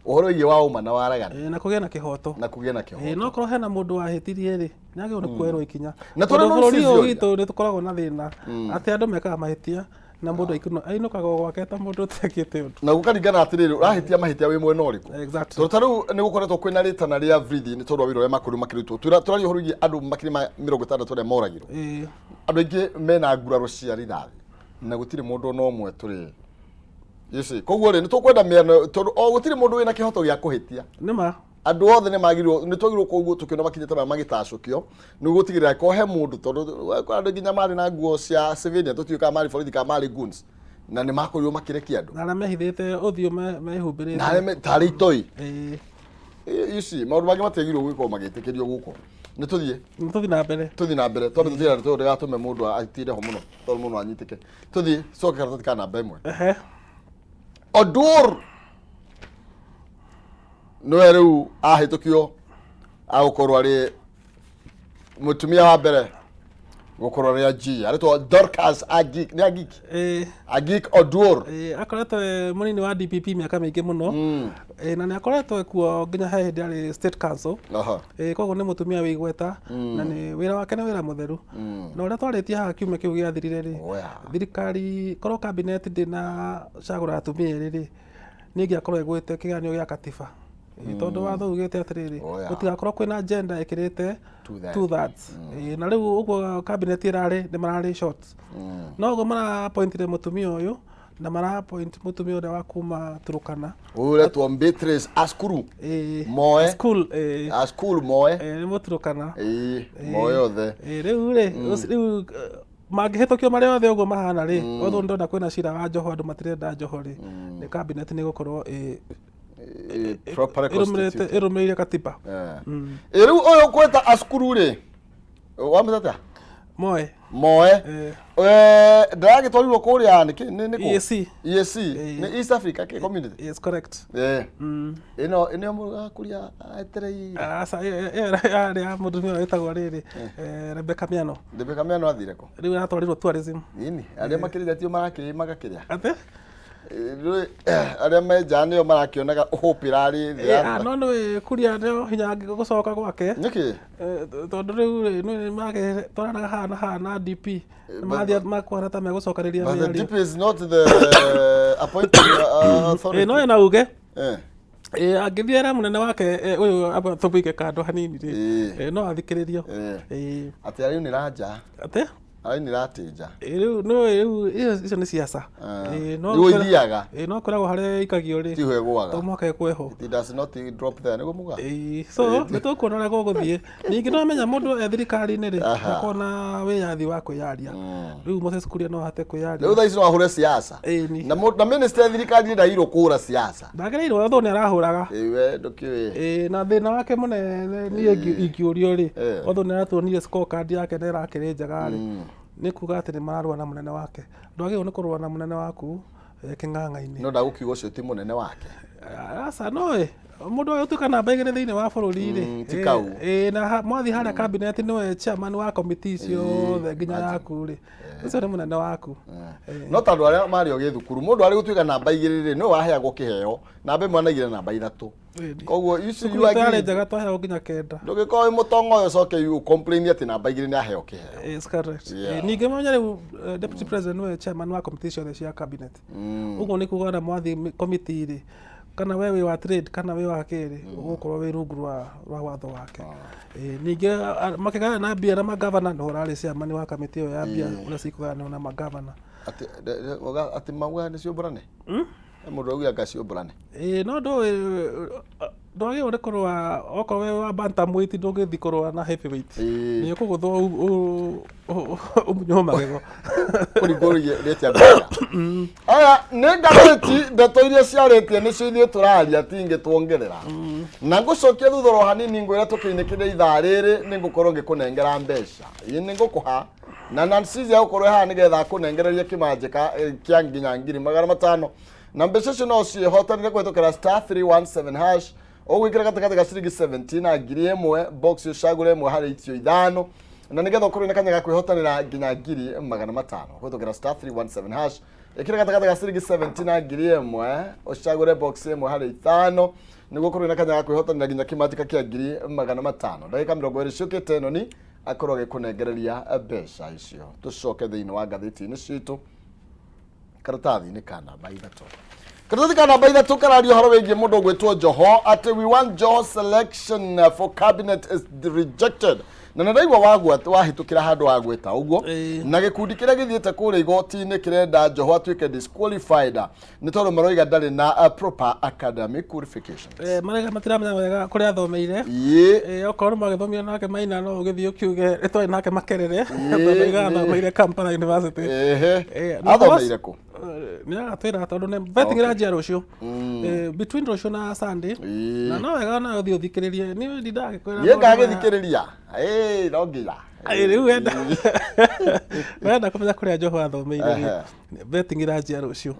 ũhoro wĩgiĩ wa ũma na waragani. Ĩĩ, na kũgĩe na kĩhoto. Na kũgĩe na kĩhoto. No korwo hena mũndũ wahĩtirie rĩ, nĩ agĩrĩirwo nĩ kuoerwo ikinya. Na tondũ tũrĩ bũrũri ũyũ nonsense. witũ nĩ tũkoragwo na thĩna atĩ andũ mekaga mahĩtia na mũndũ ainũkaga o gwake ta mũndũ ũtekĩte ũndũ. Na gũkaringana atĩrĩrĩ, ũrahĩtia mahĩtia wĩ mwena ũrĩkũ? Exactly. Tondũ ta rĩu nĩ gũkoretwo kwĩna rĩtana rĩa vrithi nĩ tondũ wa wĩra ũrĩa makorirwo makĩrutwo. Tũraria ũhoro wĩgiĩ andũ makĩria ma 60 arĩa moragirwo. Andũ aingĩ mena nguraro cia rithathi na gũtirĩ mũndũ ona ũmwe tũrĩ. You see, koguo rĩ nĩ tũkwenda mĩano tondũ o gũtirĩ mũndũ wĩna kĩhoto gĩa kũhĩtia. Nĩ ma. Andũ othe nĩ magĩrĩirwo, nĩ twagĩrĩirwo koguo tũkĩona makinyĩte maya magĩtacũkio nĩ gũtigĩrĩra ko he mũndũ, tondũ kwĩ andũ nginya marĩ na nguo cia civilian, tũtiũĩ kana marĩ borithi kana marĩ goons, na nĩ makorirwo makĩrekia andũ na arĩa mehithĩte ũthiũ mehumbĩrĩte na arĩa tarĩ itoi. Ĩĩ. You see, maũndũ mangĩ matiagĩrĩirwo gwĩkorwo magĩtĩkĩrio gũkũ. Nĩ tũthiĩ. Nĩ tũthiĩ na mbere. Tũthiĩ na mbere. Twambe tũthiĩ na tondũ ndĩgatũme mũndũ atinde ho mũno tondũ mũndũ anyitĩke. Tũthiĩ coke karatathi ka namba 1. Ehe. Odur nĩwe rĩu ahĩtũkio agũkorwo arĩ mũtumia wa mbere gũkorwo arĩ AG arĩtwo Dorcas Agik nĩ Agik. Agik Odur. Akoretwo e mũnini wa DPP mĩaka mĩingĩ mũno. Na nĩ akoretwo kuo nginya he hĩndĩ arĩ state council. Koguo nĩ mũtumia wĩ igweta na nĩ wĩra wake nĩ wĩra mũtheru. Na ũrĩa twarĩtie haha kiumia kĩu gĩathirire rĩ, thirikari korwo cabinet ndĩnacagũra atumia erĩ rĩ, nĩ ĩngĩakorwo ĩgwĩte kĩgeranio gĩa katiba. Tondũ watho ugĩte atĩrĩrĩ, gũtigakorwo kwĩna gender ĩkĩrĩte 2/3. Na rĩu ũguo cabinet ĩrarĩ nĩ mararĩ short. No ũguo mara appointire mũtumia ũyũ na mara appoint mũtumia ũrĩa wa kuma Turkana. Ũyũ ũretwo Beatrice Askuru. Moe. School. Askuru Moe. Nĩ Mũturkana. Moe othe. Rĩu rĩ, rĩu mangĩhĩtũkio marĩ othe ũguo mahana rĩ, although ndĩrona kwĩna cira wa Joho, andũ matirenda Joho rĩ, nĩ cabinet nĩ ĩgũkorwo Properly constituted. ĩrũmĩrĩire katiba. Rĩu ũyũ kwĩta Askuru rĩ, wamwĩta atĩa? Moe. Moe. Ndaragĩtwarirwo kũrĩa nĩkĩ? Nĩ kũ? EAC. EAC. Nĩ East Africa kĩ community? Yes, correct. Ĩno ĩno mũgakũria etereire. Aca, ĩyo yarĩ ya mũtumia wĩtagwo rĩrĩ, Rebecca Miano. Rebecca Miano athire kũ? Rĩu aratwarirwo tourism. Ĩni, arĩa makĩrĩte tio marakĩrĩ magakĩrĩa. Atĩ? Arĩa me nja nĩo marakĩonaga hope ĩrarĩ thĩ. No nĩ kuria nĩo hinya gũcoka gwake. Nĩkĩ? Tondũ rĩu rĩ, nĩ magĩtwaranaga haha na haha na DP. Mathiĩ makuhana ta megũcokanĩria But the mĩario. DP is not the appointing authority. No ena uge. Angĩthiĩ era mũnene wake ũyũ amba tũmũige kando hanini rĩ, no athikĩrĩrio. Atĩ araunĩra nja. Atĩ? Araunĩra atĩ nja. Rĩu no rĩu icio nĩ siasa. No Nĩguo ithiaga. No kwĩragwo harĩa ĩikagio rĩ. Tiho ĩgũaga. To mũhaka ĩkweho. It does not drop there nĩguo muga. So nĩ tũkuona ũrĩa gũgũthiĩ. Ningĩ no menya mũndũ e thirikari-inĩ rĩ, akoragwo na wĩyathi wa kwĩyaria. Rĩu Moses Kuria no ahote kwĩyaria. Rĩu thaa ici no ahũre siasa. Ĩni. Na minister thirikari ndagĩrĩirwo kũhũra siasa. Ndagĩrĩirwo tondũ nĩ arahũraga. We ndũkĩũĩ. Na thĩna wake mũnene niĩ ingĩũrio rĩ, although nĩ aratuonirie scorecard yake na ĩrakĩrĩ njega rĩ, nĩ kuga atĩ nĩ mararũa na mũnene wake. Ndwagĩrĩirwo nĩ kũrũa na mũnene waku kĩng'ang'a-inĩ. No ndagũkiuga ũcio ti mũnene wake. Aca no ĩ, mũndũ agĩtuĩka namba 2 thĩinĩ wa bũrũri rĩ, Ti kau. Na mwathiĩ harĩa cabinet nĩwe chairman wa committee ciothe nginya yaku rĩ, ũcio nĩ mũnene waku. No tondũ arĩa marĩ o gĩthukuru mũndũ arĩ gũtuĩka namba 2 rĩ, nĩwe waheagwo kĩheo, namba 1 anaigire namba 3. Koguo ici Cukuru itũ yarĩ njega twaheagwo nginya 9. Ndũngĩkorwo wĩ mũtonga ũyũ ũcoke you complain atĩ namba 2 nĩ aheo kĩheo. Yes, correct. Ningĩ mamenye rĩu deputy president nĩwe chairman wa committee ciothe cia cabinet. Ũguo nĩ kuga ona mwathiĩ committee rĩ, kana we wĩ wa trade kana wĩ wa kĩrĩ, ũgũkorwo wĩ rungu rwa watho wake. Ningĩ makĩgayana na mbia na magavana nĩwe ũrarĩ chairman wa kamĩtĩ ĩyo ya mbia ũrĩa cikũgayanwo na magavana. Atĩ maugaga nĩ ciũmbũrane? Mũndũ auge anga ciũmbũrane. No ndũĩ ndwagĩrĩirwo nĩ kũrũa okorwo wĩ wa bantamweight ndũngĩthiĩ kũrũa na heavyweight. Nĩ ũkũgũthwo ũmunywo magego. Kũringwo rĩtia mbeca. Aya nĩ ngathĩti ndeto iria ciarĩtie nĩcio ithuĩ tũraria tingĩ tuongerera. Na ngũcokia thutha oro hanini ngwĩre tũkĩinĩkĩria ithaa rĩrĩ nĩ ngũkorwo ngĩkũnengera mbeca. Ĩĩ nĩ ngũkũha na Nancy egũkorwo haha nĩgetha akũnengererie kĩmanjĩka kĩa nginya 500,000. Na mbeca icio no ciĩhotanĩre kũhĩtũkĩra star 317 hash ũgwĩkĩra gatagatĩ ka ciringi 70 na 1000 box ũcagũre ĩmwe harĩ icio 5 na nĩgetha ũkorwo na kanya ga kwĩhotanĩra nginya 500,000 kũhĩtũkĩra star 317 hash ĩkĩra gatagatĩ ka ciringi 70 na 1000 ũcagũre box ĩmwe harĩ 5 nĩguo ũkorwo na kanya ga kwĩhotanĩra nginya kĩmanjĩka kĩa 500,000. Ndagĩka 20 ciũkĩte ĩno ni akorwo agĩkũnengereria mbeca icio. Tũcoke thĩinĩ wa ngathĩti-inĩ citũ karatathi-inĩ ka namba 3. Karatathi ka namba 3 kararia ũhoro wĩgiĩ mũndũ ũgwĩtwo Joho atĩ we want Joho selection for cabinet is rejected. Na nĩ ndaigua wagwa wahĩtũkĩra handũ wagwĩta ũguo. Na gĩkundi kĩrĩa gĩthiĩte kũrĩa igoti-inĩ kĩrenda Joho atuĩke disqualified nĩ tondũ maroiga ndarĩ na proper academic qualifications. Maraiga matiramenya wega kũrĩa athomeire. Okorwo nĩ mwagĩthomire nake Maina no ũgĩthiĩ ũkiuge nĩ twarĩ nake Makerere. Tondũ oigaga athomeire Kampala University. Athomeire kũ? Nĩ agatwĩra tondũ nĩ vetting ĩranjia rũciũ. Between rũciũ na Sunday. Na no wega nawe ũthiĩ ũthikĩrĩrie. Niĩ ndindagĩkwĩra Niĩ maũndũ maya. ngagĩthikĩrĩria. Ĩĩ, no nginya. Ĩ, rĩu wenda wenda kũmenya kũrĩa Joho athomeire rĩ, Ehe. betting ĩranjia rũciũ.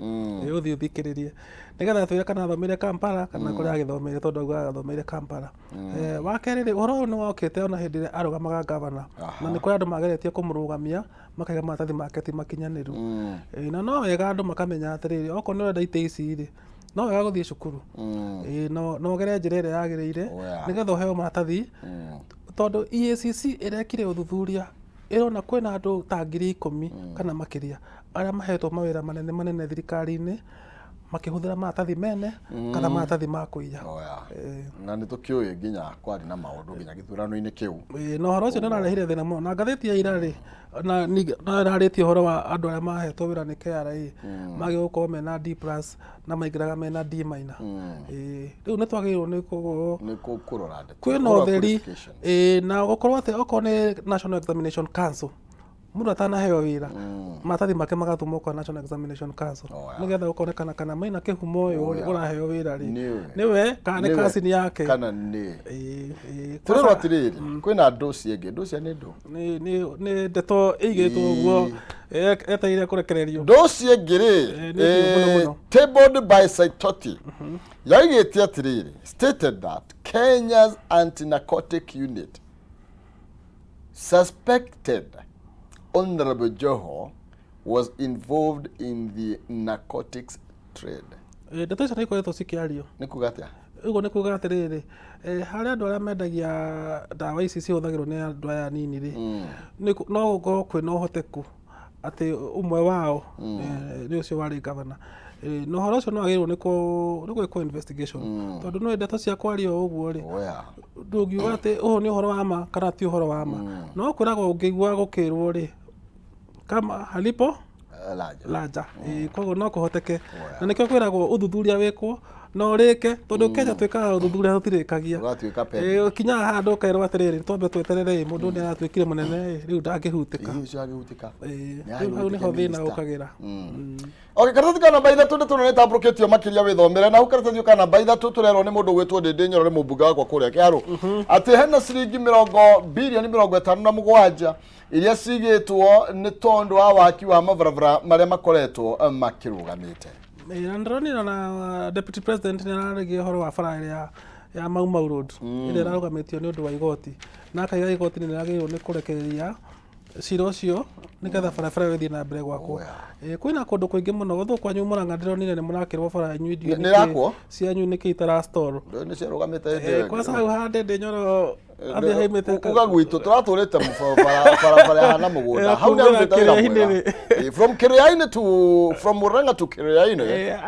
Ĩ, ũthiĩ ũthikĩrĩrie nĩgetha twĩre kana athomeire Kampala kana kũrĩa agĩthomeire, tondũ augaga athomeire Kampala. Wa kerĩ rĩ, ũhoro ũyũ nĩ wokĩte ona hĩndĩ ĩrĩa arũgamaga gavana, na nĩ kũrĩ andũ mageretie kũmũrũgamia makaiga maratathi make ti makinyanĩru. Na no wega andũ makamenya atĩrĩrĩ, okorwo nĩ ũrenda itĩ ici rĩ, no wega gũthiĩ cukuru. Na ũgere njĩra ĩrĩa yagĩrĩire nĩgetha ũheo maratathi, tondũ EACC ĩrekire ũthuthuria ĩrona kwĩna andũ ta 10,000 kana makĩria arĩa mahetwo mawĩra manene manene thirikari-inĩ makĩhũthĩra maratathi mene kana maratathi ma kũiya. Oh, yeah. Na nĩ tũkĩũĩ nginya kwarĩ na maũndũ nginya gĩthurano-inĩ kĩu. Ĩĩ, na ũhoro ũcio nĩ ũrarehire thĩna mũno, na ngathĩti ya ira rĩ, na ningĩ no ĩrarĩtie ũhoro wa andũ arĩa mahetwo wĩra nĩ KRA magĩrĩirwo gũkorwo mena D plus na maingĩraga mena D minor. Ĩĩ, rĩu nĩ twagĩrĩirwo nĩ kũgũrwo Nĩ kũrora ndeto. Kwĩna Kũrora ũtheri. qualification. Ĩĩ, na gũkorwo atĩ okorwo nĩ National Examination Council, mũndũ atanaheo wĩra, maratathi make magatũmwo kwa National Examination Council Oh, yeah. nĩgetha gũkonekana kana maina kĩhumo ũyũ Oh, yeah. ũraheo wĩra rĩ, Nĩwe. nĩwe kana nĩ Nĩwe. cousin yake. Kana nĩ. Ĩĩ, ĩĩ. Tũrerwo atĩrĩrĩ, kwĩna ndũci ĩngĩ, ndũcia nĩ ndũ. Nĩ ndeto ĩigĩtwo ũguo etereire kũrekererio. Ndũci ĩngĩ rĩ, Nĩ ndiũ mũno mũno. Tabled by Saitoti, yaigĩte atĩrĩrĩ, stated that Kenya's anti-narcotic unit suspected Honorable Joho was involved in the narcotics trade. Ndeto icio nĩ ikoretwo cikĩario. Nĩ kuga atĩa? Ũguo nĩ kuga atĩrĩrĩ, harĩ andũ arĩa mendagia ndawa ici cihũthagĩrwo nĩ andũ aya anini rĩ, no gũkorwo kwĩna ũhoteku atĩ ũmwe wao nĩ ũcio warĩ gavana. Na ũhoro ũcio nĩ wagĩrĩirwo nĩ gwĩkwo investigation, tondũ nĩ ndeto cia kwaria o ũguo rĩ, Oya. Ndũngiuga atĩ ũyũ nĩ ũhoro wa ma kana ti ũhoro wa ma. No kwĩragwo ũngĩigua gũkĩrwo rĩ, kama halipo Laja. Laja. Koguo no kũhoteke, na nĩkĩo kwĩragwo ũthuthuria wĩkwo na ũrĩke, tondũ Kenya twĩkaga ũthuthuria tũtirĩkagia. Ũgatuĩka pen. Ũkinyaga handũ ũkerwo atĩrĩrĩ, twambe tweterere ĩ, mũndũ nĩ aratuĩkire mũnene ĩ, rĩu ndangĩhutĩka. Ĩĩ, ũcio angĩhutĩka. Nĩ Rĩu hau nĩho ahutĩke thĩna minister. ũkagĩra. Okay, karatathi ka namba 3 nĩ tũrona nĩtambũrũkĩtio makĩria wĩthomere, na hau karatathi ka namba 3 tũrerwo nĩ mũndũ ũgwĩtwo Ndĩndĩ Nyoro, nĩ mũmbunge wakwa kũrĩa Kĩharũ, atĩ hena ciringi mĩrongo bilioni 57 iria cigĩtwo nĩ tondũ wa waki wa mabarabara marĩa makoretwo makĩrũgamĩte. Na ndĩronire ona deputy president nĩ araragia ũhoro wa bara ĩrĩa ya Mau Mau Road ĩrĩa ĩrarũgamĩtio nĩ ũndũ wa igoti, na akaiga igoti nĩ rĩragĩrĩirwo nĩ kũrekereria cira ũcio nĩgetha barabara ĩyo ĩthiĩ na mbere gwakwo. Oh, yeah. Kwĩna kũndũ kũingĩ mũno gũthũ kwanyu Mũrang'a, ndĩronire nĩ mũrakĩrwo bara inyuĩ, ndiũĩ Nĩ ĩrakwo? Cianyu nĩkĩ itarastore. Nĩ ciarũgamĩte hĩndĩ ĩyo ĩngĩ. Kwanza hau ha Ndĩndĩ Nyoro athiĩ haimĩte Uga gwitũ tũratũrĩte barabara yahana mũgũnda hau nĩ kumĩra arutĩte wĩra Kĩrĩa-inĩ mwega. From Kĩrĩa-inĩ to from Murang'a to Kĩrĩa-inĩ.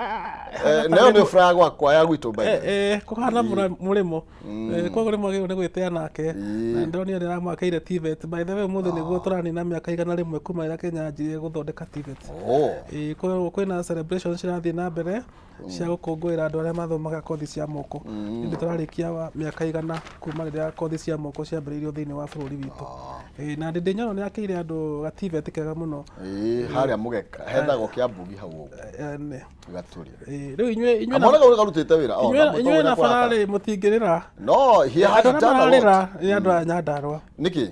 Nayo nĩ bara ya gwakwa ya gwitũ by the way. Kũhana mũrĩmo. Koguo nĩ mwagĩrĩirwo nĩ gwĩtĩa nake, na ndĩronire nĩ aramwakĩire TVET. By the way, ũmũthĩ nĩguo tũranina mĩaka 101 kuma rĩrĩa Kenya yanjirie gũthondeka TVET. Oh. Koguo kwĩna celebration cirathiĩ na mbere cia gũkũngũĩra andũ arĩa mathomaga kothi cia moko. Nĩ tũrarĩkia mĩaka 100 kuma rĩrĩa kothi cia moko ciambĩrĩirio thĩinĩ wa bũrũri witũ. Na Ndĩndĩ Nyoro nĩ akĩire andũ ga TVET kega mũno. Ĩĩ, harĩa mũgeka hethagwo Kĩambugi hau ũguo. Nĩ. Gatũria. Rĩu inyuĩ Kamwana kau karutĩte wĩra. Oh, inyuĩ na bara rĩ mũtingĩrĩra. No, he has Andũ arĩa done a lot. mararĩra nĩ andũ a Nyandarũa. Nĩkĩ?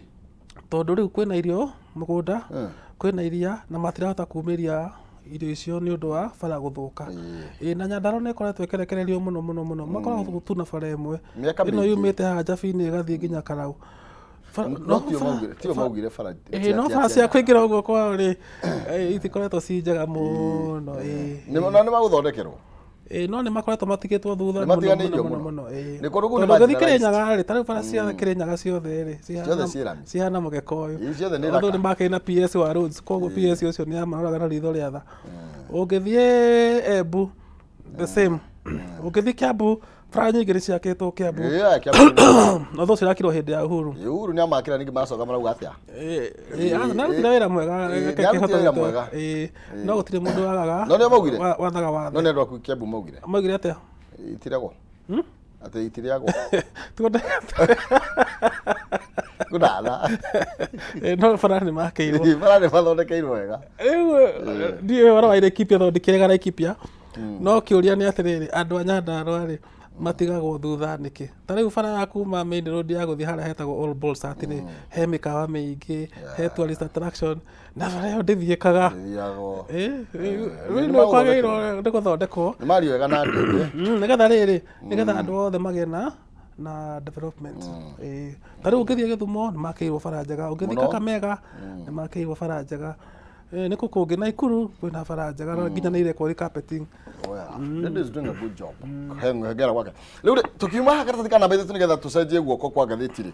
Tondũ rĩu kwĩna irio mũgũnda, kwĩna iria na matirahota kumĩria irio icio nĩ ũndũ wa bara gũthũka. Ĩĩ, na Nyandarũa nĩ ĩkoretwo ĩkĩrekererio mũno mũno mũno. Makoragwo tu na bara ĩmwe. Mĩaka Ĩno mĩingĩ. yumĩte haha Njabi-inĩ ĩgathiĩ nginya Karau. No tio maugire bara. Ĩĩ, no bara cia kũingĩra ũguo kwao rĩ, itikoretwo ci njega mũno. Ĩĩ. Na nĩ magũthondekerwo. Ĩĩ, no nĩ makoretwo matigĩtwo thutha Nĩ mũno matiganĩirio mũno mũno. mũno. Ĩĩ. Nĩ kũndũ kũu nĩ Tondũ ũngĩthiĩ marginalized. Kĩrĩnyaga rĩ, ta rĩu bara cia Kĩrĩnyaga ciothe rĩ, Ciothe ciĩ rami. cihana mũgeka ũyũ. Ĩĩ, ciothe nĩ Although thaka. nĩ makĩrĩ na PS wa roads, koguo PS ũcio nĩ amaroraga na ritho rĩa tha. Ũngĩthiĩ Embu, the same. Ũngĩthiĩ Kiambu, bara nyingĩ nĩ ciakĩtwo Kiambu. Yeah, Kiambu. Although cirakirwo hĩndĩ ya Uhuru. Uhuru nĩ amakĩra ningĩ maracoka marauga atĩa? Nĩ arutire wĩra mwega. Ĩĩ, reke nĩ arutire wĩra kĩhoto mwega. gitũ. Ĩĩ, no gũtirĩ mũndũ wagaga. No nĩo maugire? Wathaga wathe. No nĩ andũ aku Kiambu maugire. Maugire atĩa? Itiregwo. Atĩ itirĩagwo. Kũnana. No bara nĩ makĩirwo. Bara nĩ mathondekeirwo wega. Rĩu ndiũĩ ũhoro wa Laikipia tondũ ndikĩrega Laikipia, no kĩũria nĩ atĩrĩrĩ, andũ a Nyandarũa rĩ, Matigagwo thutha nĩkĩ? Ta rĩu bara ya kuma main road ya gũthiĩ harĩa hetagwo All Bolsat rĩ, he mĩkawa mĩingĩ, he tourist attraction, na bara ĩyo ndĩthiĩkaga. Ndĩthiagwo. Rĩu Nĩ nĩ kwagĩrĩirwo nĩ gũthondekwo. Nĩ mario wega na ndende. Nĩgetha rĩrĩ, nĩgetha andũ othe magĩe na development. Ta rĩu ũngĩthiĩ Gĩthumo nĩ makĩirwo bara njega, ũngĩthiĩ Mũno. Kakamega nĩ makĩirwo bara njega. Nĩ kũ kũngĩ? Naikuru kwĩna bara njega na nginya nĩ irekwo recarpeting. Oh, yeah. Lady is doing a good job. Hongera gwake. Rĩu rĩ, tũkiuma haha karatathi ka namba 3 nĩgetha tũcenjie guoko kwa ngathĩti rĩ.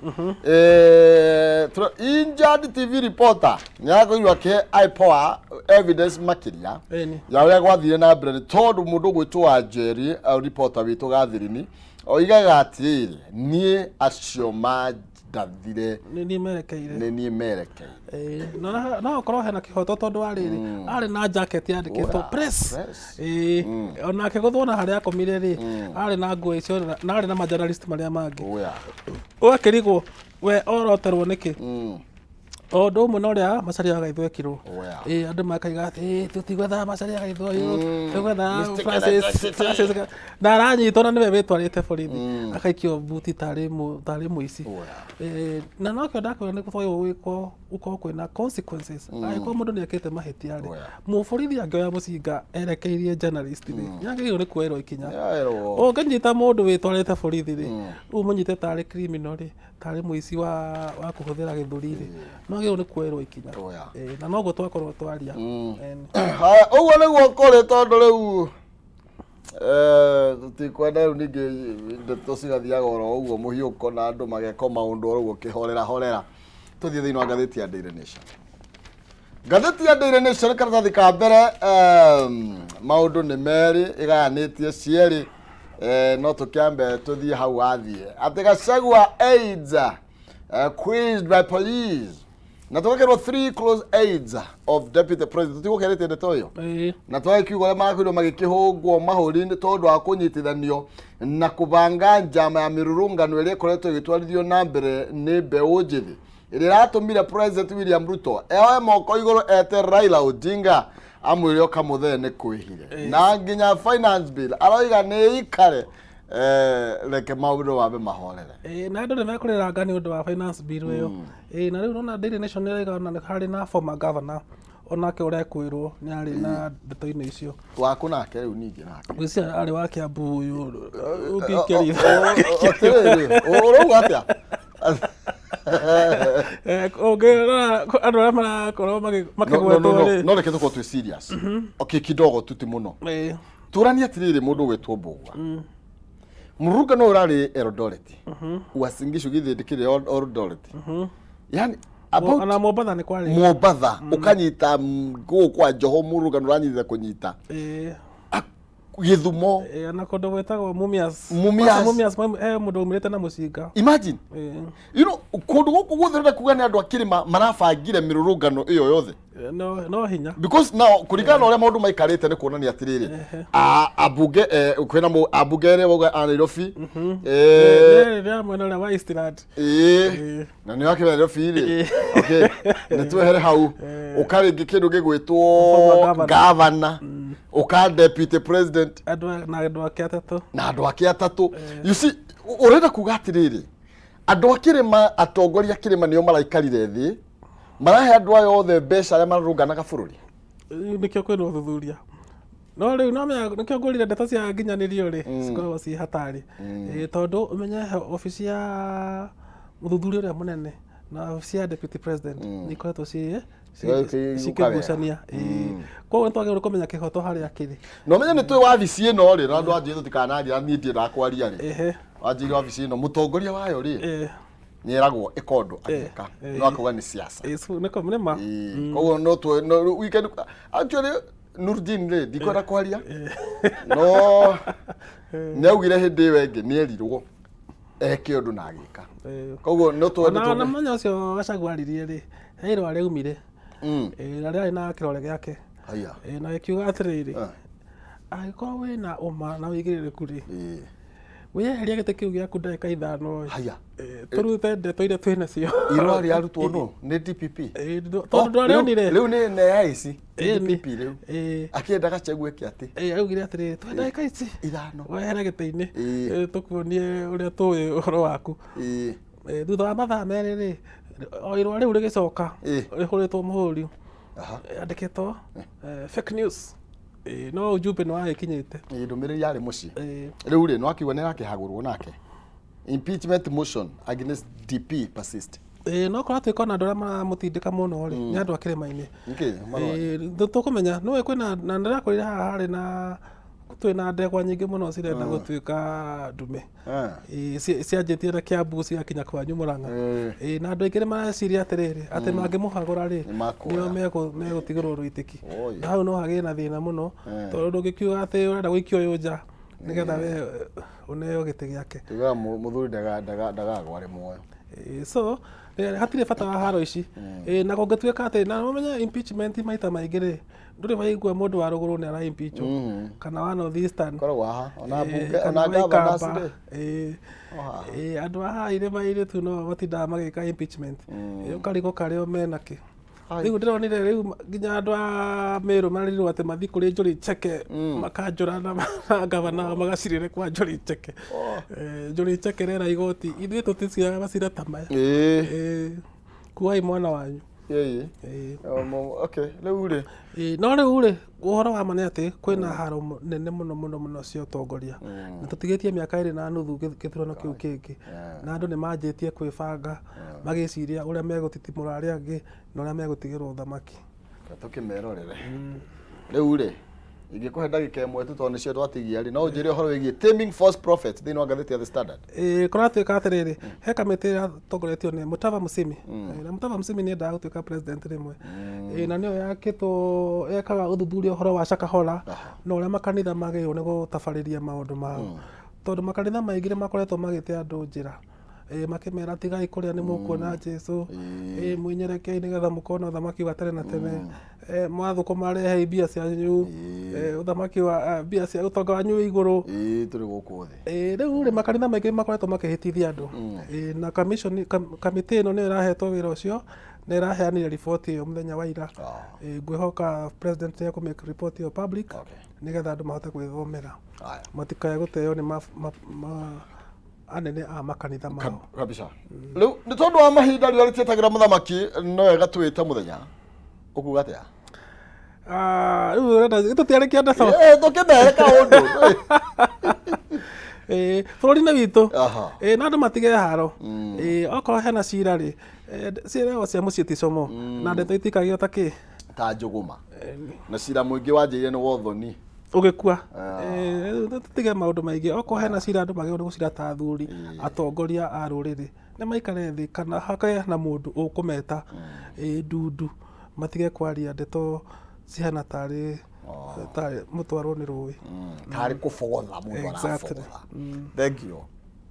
Injured TV reporter nĩ arakorirwo akĩhe IPOA evidence makĩria Ĩni. ya ũrĩa gwathire na mbere nĩ tondũ mũndũ ũgwĩtwo Wanjeri, reporter witũ Gathirini oigaga atĩrĩrĩ, niĩ acio mandathire Nĩ niĩ merekeire. Nĩ niĩ merekeire. No ũkorwo hena kĩhoto tondũ wa rĩrĩ, arĩ na jacket yandĩkĩtwo Oya, press. Press. Onake gũthwo na harĩa akomire rĩ, arĩ na nguo icio na arĩ na majournalist marĩa mangĩ. Oya. Ũgakĩrigwo we oroterwo nĩkĩ, o ũndũ ũmwe na ũrĩa Macharia wa Gaitho ekirwo. Oya. Andũ makaiga atĩ "Tũtigwethaga Macharia Gaitho ũyũ, tũgwethaga Mr. Francis." Kenneth. Francis na aranyitwo na nĩwe wĩtwarĩte borithi, akaikio mbuti tarĩ mũici. Oya. Na nokĩo ndakwĩra nĩ kwagĩrĩirwo gwĩkwo gũkorwo kwĩna consequences angĩkorwo mũndũ nĩ ekĩte mahĩtia rĩ. Oya. Mũborithi angĩoya mũcinga erekeirie journalist rĩ, nĩ agĩrĩirwo nĩ kuoerwo ikinya. Nĩoerwo. Ũngĩnyita mũndũ wĩtwarĩte borithi rĩ, ũmũnyite tarĩ criminal rĩ, tarĩ mũici wa kũhũthĩra gĩthũri rĩ, no agĩrĩirwo nĩ kuoerwo ikinya. Oya. Na noguo twakorwo twaria. Haya, ũguo nĩguo kũrĩ tondũ rĩu tũtikwenda rĩu ningĩ ndeto cigathiaga oro ũguo mũhiũko na andũ mageka maũndũ oro ũguo kĩhorera horera. Tũthiĩ thĩinĩ wa ngathĩti ya Daily Nation. Ngathĩti ya Daily Nation karatathi ka mbere, maũndũ nĩ merĩ ĩgayanĩtie cierĩ, no tũkĩambe tũthiĩ hau wathiĩ atĩ Gachagua aides quizzed by police, na tũgakĩrwo three close aides of deputy president, tũtigũkerĩte ndeto ĩyo. Na twagĩkiuga ũrĩa marakorirwo magĩkĩhũngwo mahũri nĩ tondũ wa kũnyitithanio na kũbanga njama ya mĩrũrũngano ĩrĩa ĩkoretwo ĩgĩtwarithio na mbere nĩ mbeũ njĩthĩ, ĩrĩa ĩratũmire President William Ruto eoe moko igũrũ ete Raila Odinga amwĩre ũkamũthee nĩ kwĩhire, na nginya finance bill aroiga nĩ ikare, reke maũndũ mambe mahorere. Na andũ nĩ mekũrĩranga nĩ ũndũ wa finance bill ĩyo. Na rĩu nona Daily Nation ĩrauga ona nĩ harĩ na former governor onake ũrekwĩrwo nĩ arĩ na ndeto-inĩ icio. Waku nake rĩu ningĩ nake. Ngwĩciria arĩ wa Kiambu ũyũ ũngĩikĩria. Atĩrĩrĩ, ũrauga atĩa? Ũngĩrora andũ arĩa marakorwo No, no, no, makĩgwetwo no, rĩ. No reke tũkorwo twĩ serious, okay, kidogo tu, ti mũno. Tũranie atĩrĩrĩ, mũndũ ũgwĩtwo Mbũgua, mũrũrũngano ũyũ ũrarĩ Eldoret, Uasin Gishu, githĩ ndĩkĩrĩ Eldoret, yani about Ona Mombatha nĩ kwarĩ. Mombatha ũkanyita, gũkũ kwa Njoho mũrũrũngano ũranyita kũnyita Gĩthumo. Ona kũndũ gwĩtagwo Mumias. Mumias. Kwanza Mumias he mũndũ umĩrĩte na mũcinga. Imagine, kũndũ gũkũ guothe ũrenda kuga nĩ andũ a kĩrĩma marabangire mĩrũrũngano ĩyo yothe? No hinya. Because now kũringana na ũrĩa maũndũ maikarĩte nĩ kuonania atĩrĩrĩ, ambunge, kwĩna ambunge erĩ wauga a Nairobi. Rĩrĩa mwena ũrĩa wa Eastland. Na nĩ wakĩra Nairobi rĩ, okay, nĩ twehere hau ũkarĩngĩ kĩndũ gĩgwĩtwo Former governor. Governor, ũka deputy president. Na andũ ake atatũ. Na andũ ake atatũ. You see, ũrenda kuga atĩrĩrĩ, andũ a kĩrĩma, atongoria a kĩrĩma nĩo maraikarire thĩ marahe andũ aya othe mbeca arĩa mararũnganaga bũrũri. Rĩu nĩkĩo kwĩna ũthuthuria, no rĩu no menya nĩkĩo ngũrire ndeto cia nginyanĩrio rĩ, cikoragwo ciĩ hatarĩ. Tondũ ũmenye he obici ya mũthuthuria ũrĩa mũnene na obici ya deputy president nĩ ikoretwo ciĩ cikĩgucania. Koguo nĩ twagĩrĩirwo kũmenya kĩhoto harĩa kĩrĩ. Na ũmenye nĩ twĩ wabici ĩno rĩ, na andũ anjĩ tũtikanaria, niĩ ndiendaga kwaria rĩ. Wanjĩire wabici ĩno mũtongoria wayo rĩ, nĩ eragwo ĩka ũndũ agĩka, no akauga nĩ siasa. Nĩko nĩ ma. Koguo no twe no weekend actually Nurdin rĩ, ndikwenda kwaria, no nĩ augire hĩndĩ ĩyo ĩngĩ nĩ erirwo eke ũndũ na agĩka. Koguo no twende Ona mũthenya ũcio Gachagua aririe rĩ, he irũa rĩaumire. Na rĩarĩ na kĩrore gĩake. Haya. Na gĩkiuga atĩrĩrĩ, angĩkorwo wĩna ũma na ũigĩrĩrĩku rĩ, Wĩyeherie gĩtĩ kĩu gĩaku ndagĩka 5 ĩ. Haya. Tũrute ndeto iria twĩ nacio. Irũa rĩarutwo nũ? Nĩ DPP? Tondũ ndwarĩonire. Rĩu nĩ NAIC. Ĩĩ, DPP rĩu. Akĩenda Gachagua eke atĩ? Augire atĩrĩrĩ, tũhe ndagĩka ici 5. Wehere gĩtĩ-inĩ, tũkuonie ũrĩa tũĩ ũhoro waku. Thutha wa mathaa 2 rĩ, o irũa rĩu rĩgĩcoka rĩhũrĩtwo mũhũri, yandĩkĩtwo fake news. No ujumbe nĩ wagĩkinyĩte. Ndũmĩrĩri yarĩ mũciĩ. Rĩu rĩ, nĩwakiuga nĩ arakĩhagũrwo nake. Impeachment motion against DP persist. Ĩĩ, no kũratuĩka ona andũ arĩa maramũtindĩka mũno rĩ, nĩ andũ a kĩrĩma-inĩ. Nĩkĩ? Marũa. Ĩĩ, tũkũmenya nĩũĩ kwĩna na ndĩrakwĩrire haha harĩ na twĩna ndegwa nyingĩ mũno cirenda gũtuĩka ndume. Ĩĩ, cianjĩtie na Kiambu cigakinya kwanyu Mũrang'a. Ĩĩ, na andũ aingĩ nĩ mareciria atĩrĩrĩ, atĩ mangĩmũhagũra rĩ, Nĩmakuoya. nĩo megũtigĩrwo rũitĩki. Oi. Na hau no hagĩe na thĩna mũno, tondũ ndũngĩkiuga atĩ ũrenda gũikio ũyũ nja nĩgetha we ũneo gĩtĩ gĩake. Tugaga mũthuri ndagagwa arĩ muoyo. So hatirĩ bata wa haro ici. Na kũngĩtuĩka atĩ na ũmenye impeachment maita maingĩ rĩ, ndũrĩ waigua mũndũ wa rũgũrũ nĩ ara impeachwo kana wa North Eastern, Koragwo haha ona mbunge kana ona wa governors Ikamba. rĩ. O haha. Andũ a haha irĩma-inĩ tu no matindaga magĩka impeachment. Ũkarigwo karĩ o mena kĩ. Ai. Rĩu ndĩronire rĩu nginya andũ a Meru marerirwo atĩ mathiĩ kũrĩ Njũri Cheke makanjũra na ngavana ao magacirĩre kwa Njũri Cheke. Njũri Cheke rera igoti, ithuĩ tũticiraga macira ta maya. Kuai mwana wanyu. Okay, rĩu rĩ. No rĩu rĩ, ũhoro wa ma nĩ atĩ kwĩna haro nene mũno mũno mũno cia ũtongoria. Na tũtigĩtie mĩaka 2.5 gĩthurano kĩu kĩngĩ. Na andũ nĩ manjĩtie kwĩbanga magĩciria ũrĩa megũtitimũra arĩa angĩ na ũrĩa megũtigĩrwo ũthamaki. Tũkĩmerorere. Rĩu rĩ, ingĩkũhe ndagĩka 1 tu tondũ nĩcio twatigia rĩ, no ũnjĩre ũhoro wĩgiĩ Taming False Prophets thĩinĩ wa ngathĩti ya The Standard? Kũratuĩka atĩrĩrĩ, he kamĩtĩ ĩratongoretio nĩ Mutava Musyimi. Na Mutava Musyimi nĩ endaga gũtuĩka president rĩmwe. Na nĩyo yakĩtwo ekaga ũthuthuria ũhoro wa Shakahola na ũrĩa makanitha magĩrĩirwo nĩ gũtabarĩria maũndũ mao. Tondũ makanitha maingĩ nĩ makoretwo magĩte andũ njĩra. Makĩmera tigai kũrĩa nĩ mũkuona Jesu, mwĩnyerekei nĩgetha mũkona ũthamaki wa tene na tene, mwathũkũma rehei mbia cianyu, ũthamaki wa mbia cia ũtonga wanyu wĩ igũrũ. Tũrĩ gũkũ thĩ. Rĩu rĩ, makanitha maingĩ makoretwo makĩhĩtithia andũ. Na commission, kamĩtĩ ĩno nĩyo ĩrahetwo wĩra ũcio na ĩraheanire riboti ĩyo mũthenya wa ira. Ngwĩhoka president nĩ ekũ make report ĩyo public nĩgetha andũ mahote gwĩthomera. Matikae gũteo nĩ anene a makanitha mao. Kabisa. Rĩu nĩ tondũ wa mahinda rĩrĩa rĩtietagĩra mũthamaki no wega twĩte mũthenya. Ũkuga atĩa? Rĩu ũrenda tũtiarĩkia ndeto. Tũkĩmere kaũndũ. Bũrũri nĩ witũ. Na andũ matige haro. Okorwo hena cira rĩ, ciĩragwo cia mũciĩ ti como. Na ndeto itikagio ta kĩ? Ta njũgũma. Na cira mũingĩ wanjĩire nĩ wothoni. Ũgĩkua. Tũtige maũndũ maingĩ. Okorwo hena cira andũ magĩrĩirwo nĩ gũcira ta athuri, atongoria a rũrĩrĩ. Nĩ maikare thĩ kana hakagĩa na mũndũ ũkũmeta ndundu, matige kwaria ndeto cihana tarĩ mũtwarwo nĩ rũĩ. Tarĩ kũbogotha mũndũ arabogotha. Thank you.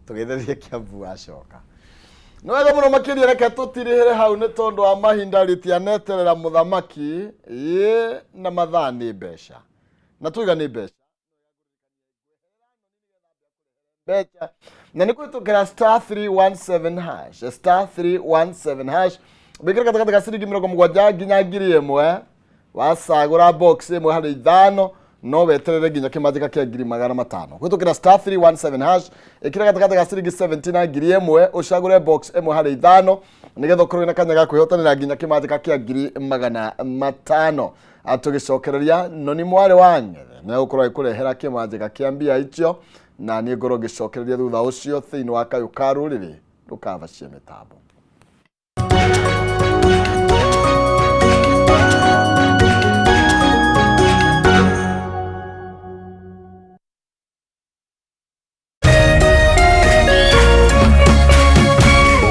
Tũgetherie Kiambu wacoka. Nĩ wega mũno makĩria, reke tũtirĩhĩre hau nĩ tondũ wa mahinda rĩtianeterera mũthamaki na mathaa nĩ mbeca. Na tuiga nĩ mbeca. Mbeca. Na nĩ kũhĩtũkĩra star 317 hash, star 317 hash. Wĩkĩre gatagatĩ ka ciringi 70 nginya 1000, wacagũra box 1 harĩ 5, no weterere nginya kĩmanjĩka kĩa 500,000. Kũhĩtũkĩra star 317 hash, ĩkĩra gatagatĩ ka ciringi 70 na 1000, ũcagũre box 1 harĩ 5, nĩgetha ũkorwo na kanya ga kwĩhotanĩra nginya kĩmanjĩka kĩa 500,000. Atũgĩcokereria noni mwarĩ wa Ng'ethe nĩ egũkorwo agĩkũrehera kĩmanjĩka kĩa mbia icio, na niĩ ngorwo ngĩcokereria thutha ũcio thĩinĩ wa kayũ ka rũrĩrĩ ndũkabacie mĩtambo.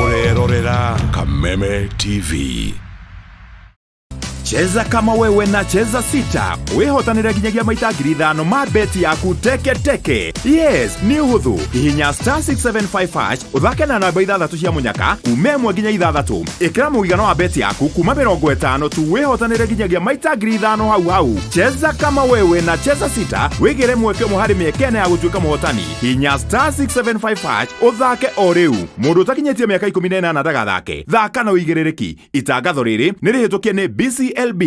Ũrerorera Kameme TV. Cheza kama wewe na Cheza Sita wĩhotanĩre nginyagia maita 5,000 ma beti yaku teke teke. Yes, nĩ ũhũthũ. Hihinya star 675 hash ũthake na namba ithathatũ cia mũnyaka kuma 1 nginya 6. Ĩkĩra mũigana wa beti yaku kuma 50 tu wĩhotanĩre nginyagia maita 5,000 hau hau. Cheza kama wewe na Cheza Sita wĩgĩre mweke ũmwe harĩ mĩeke ĩna ya gũtuĩka mũhotani. Hihinya star 675 hash ũthake o rĩu. Mũndũ ũtakinyĩtie mĩaka 18 ndagathake. Thaka na ũigĩrĩrĩki. Itangatho rĩrĩ nĩ rĩhĩtũkie nĩ BCLB.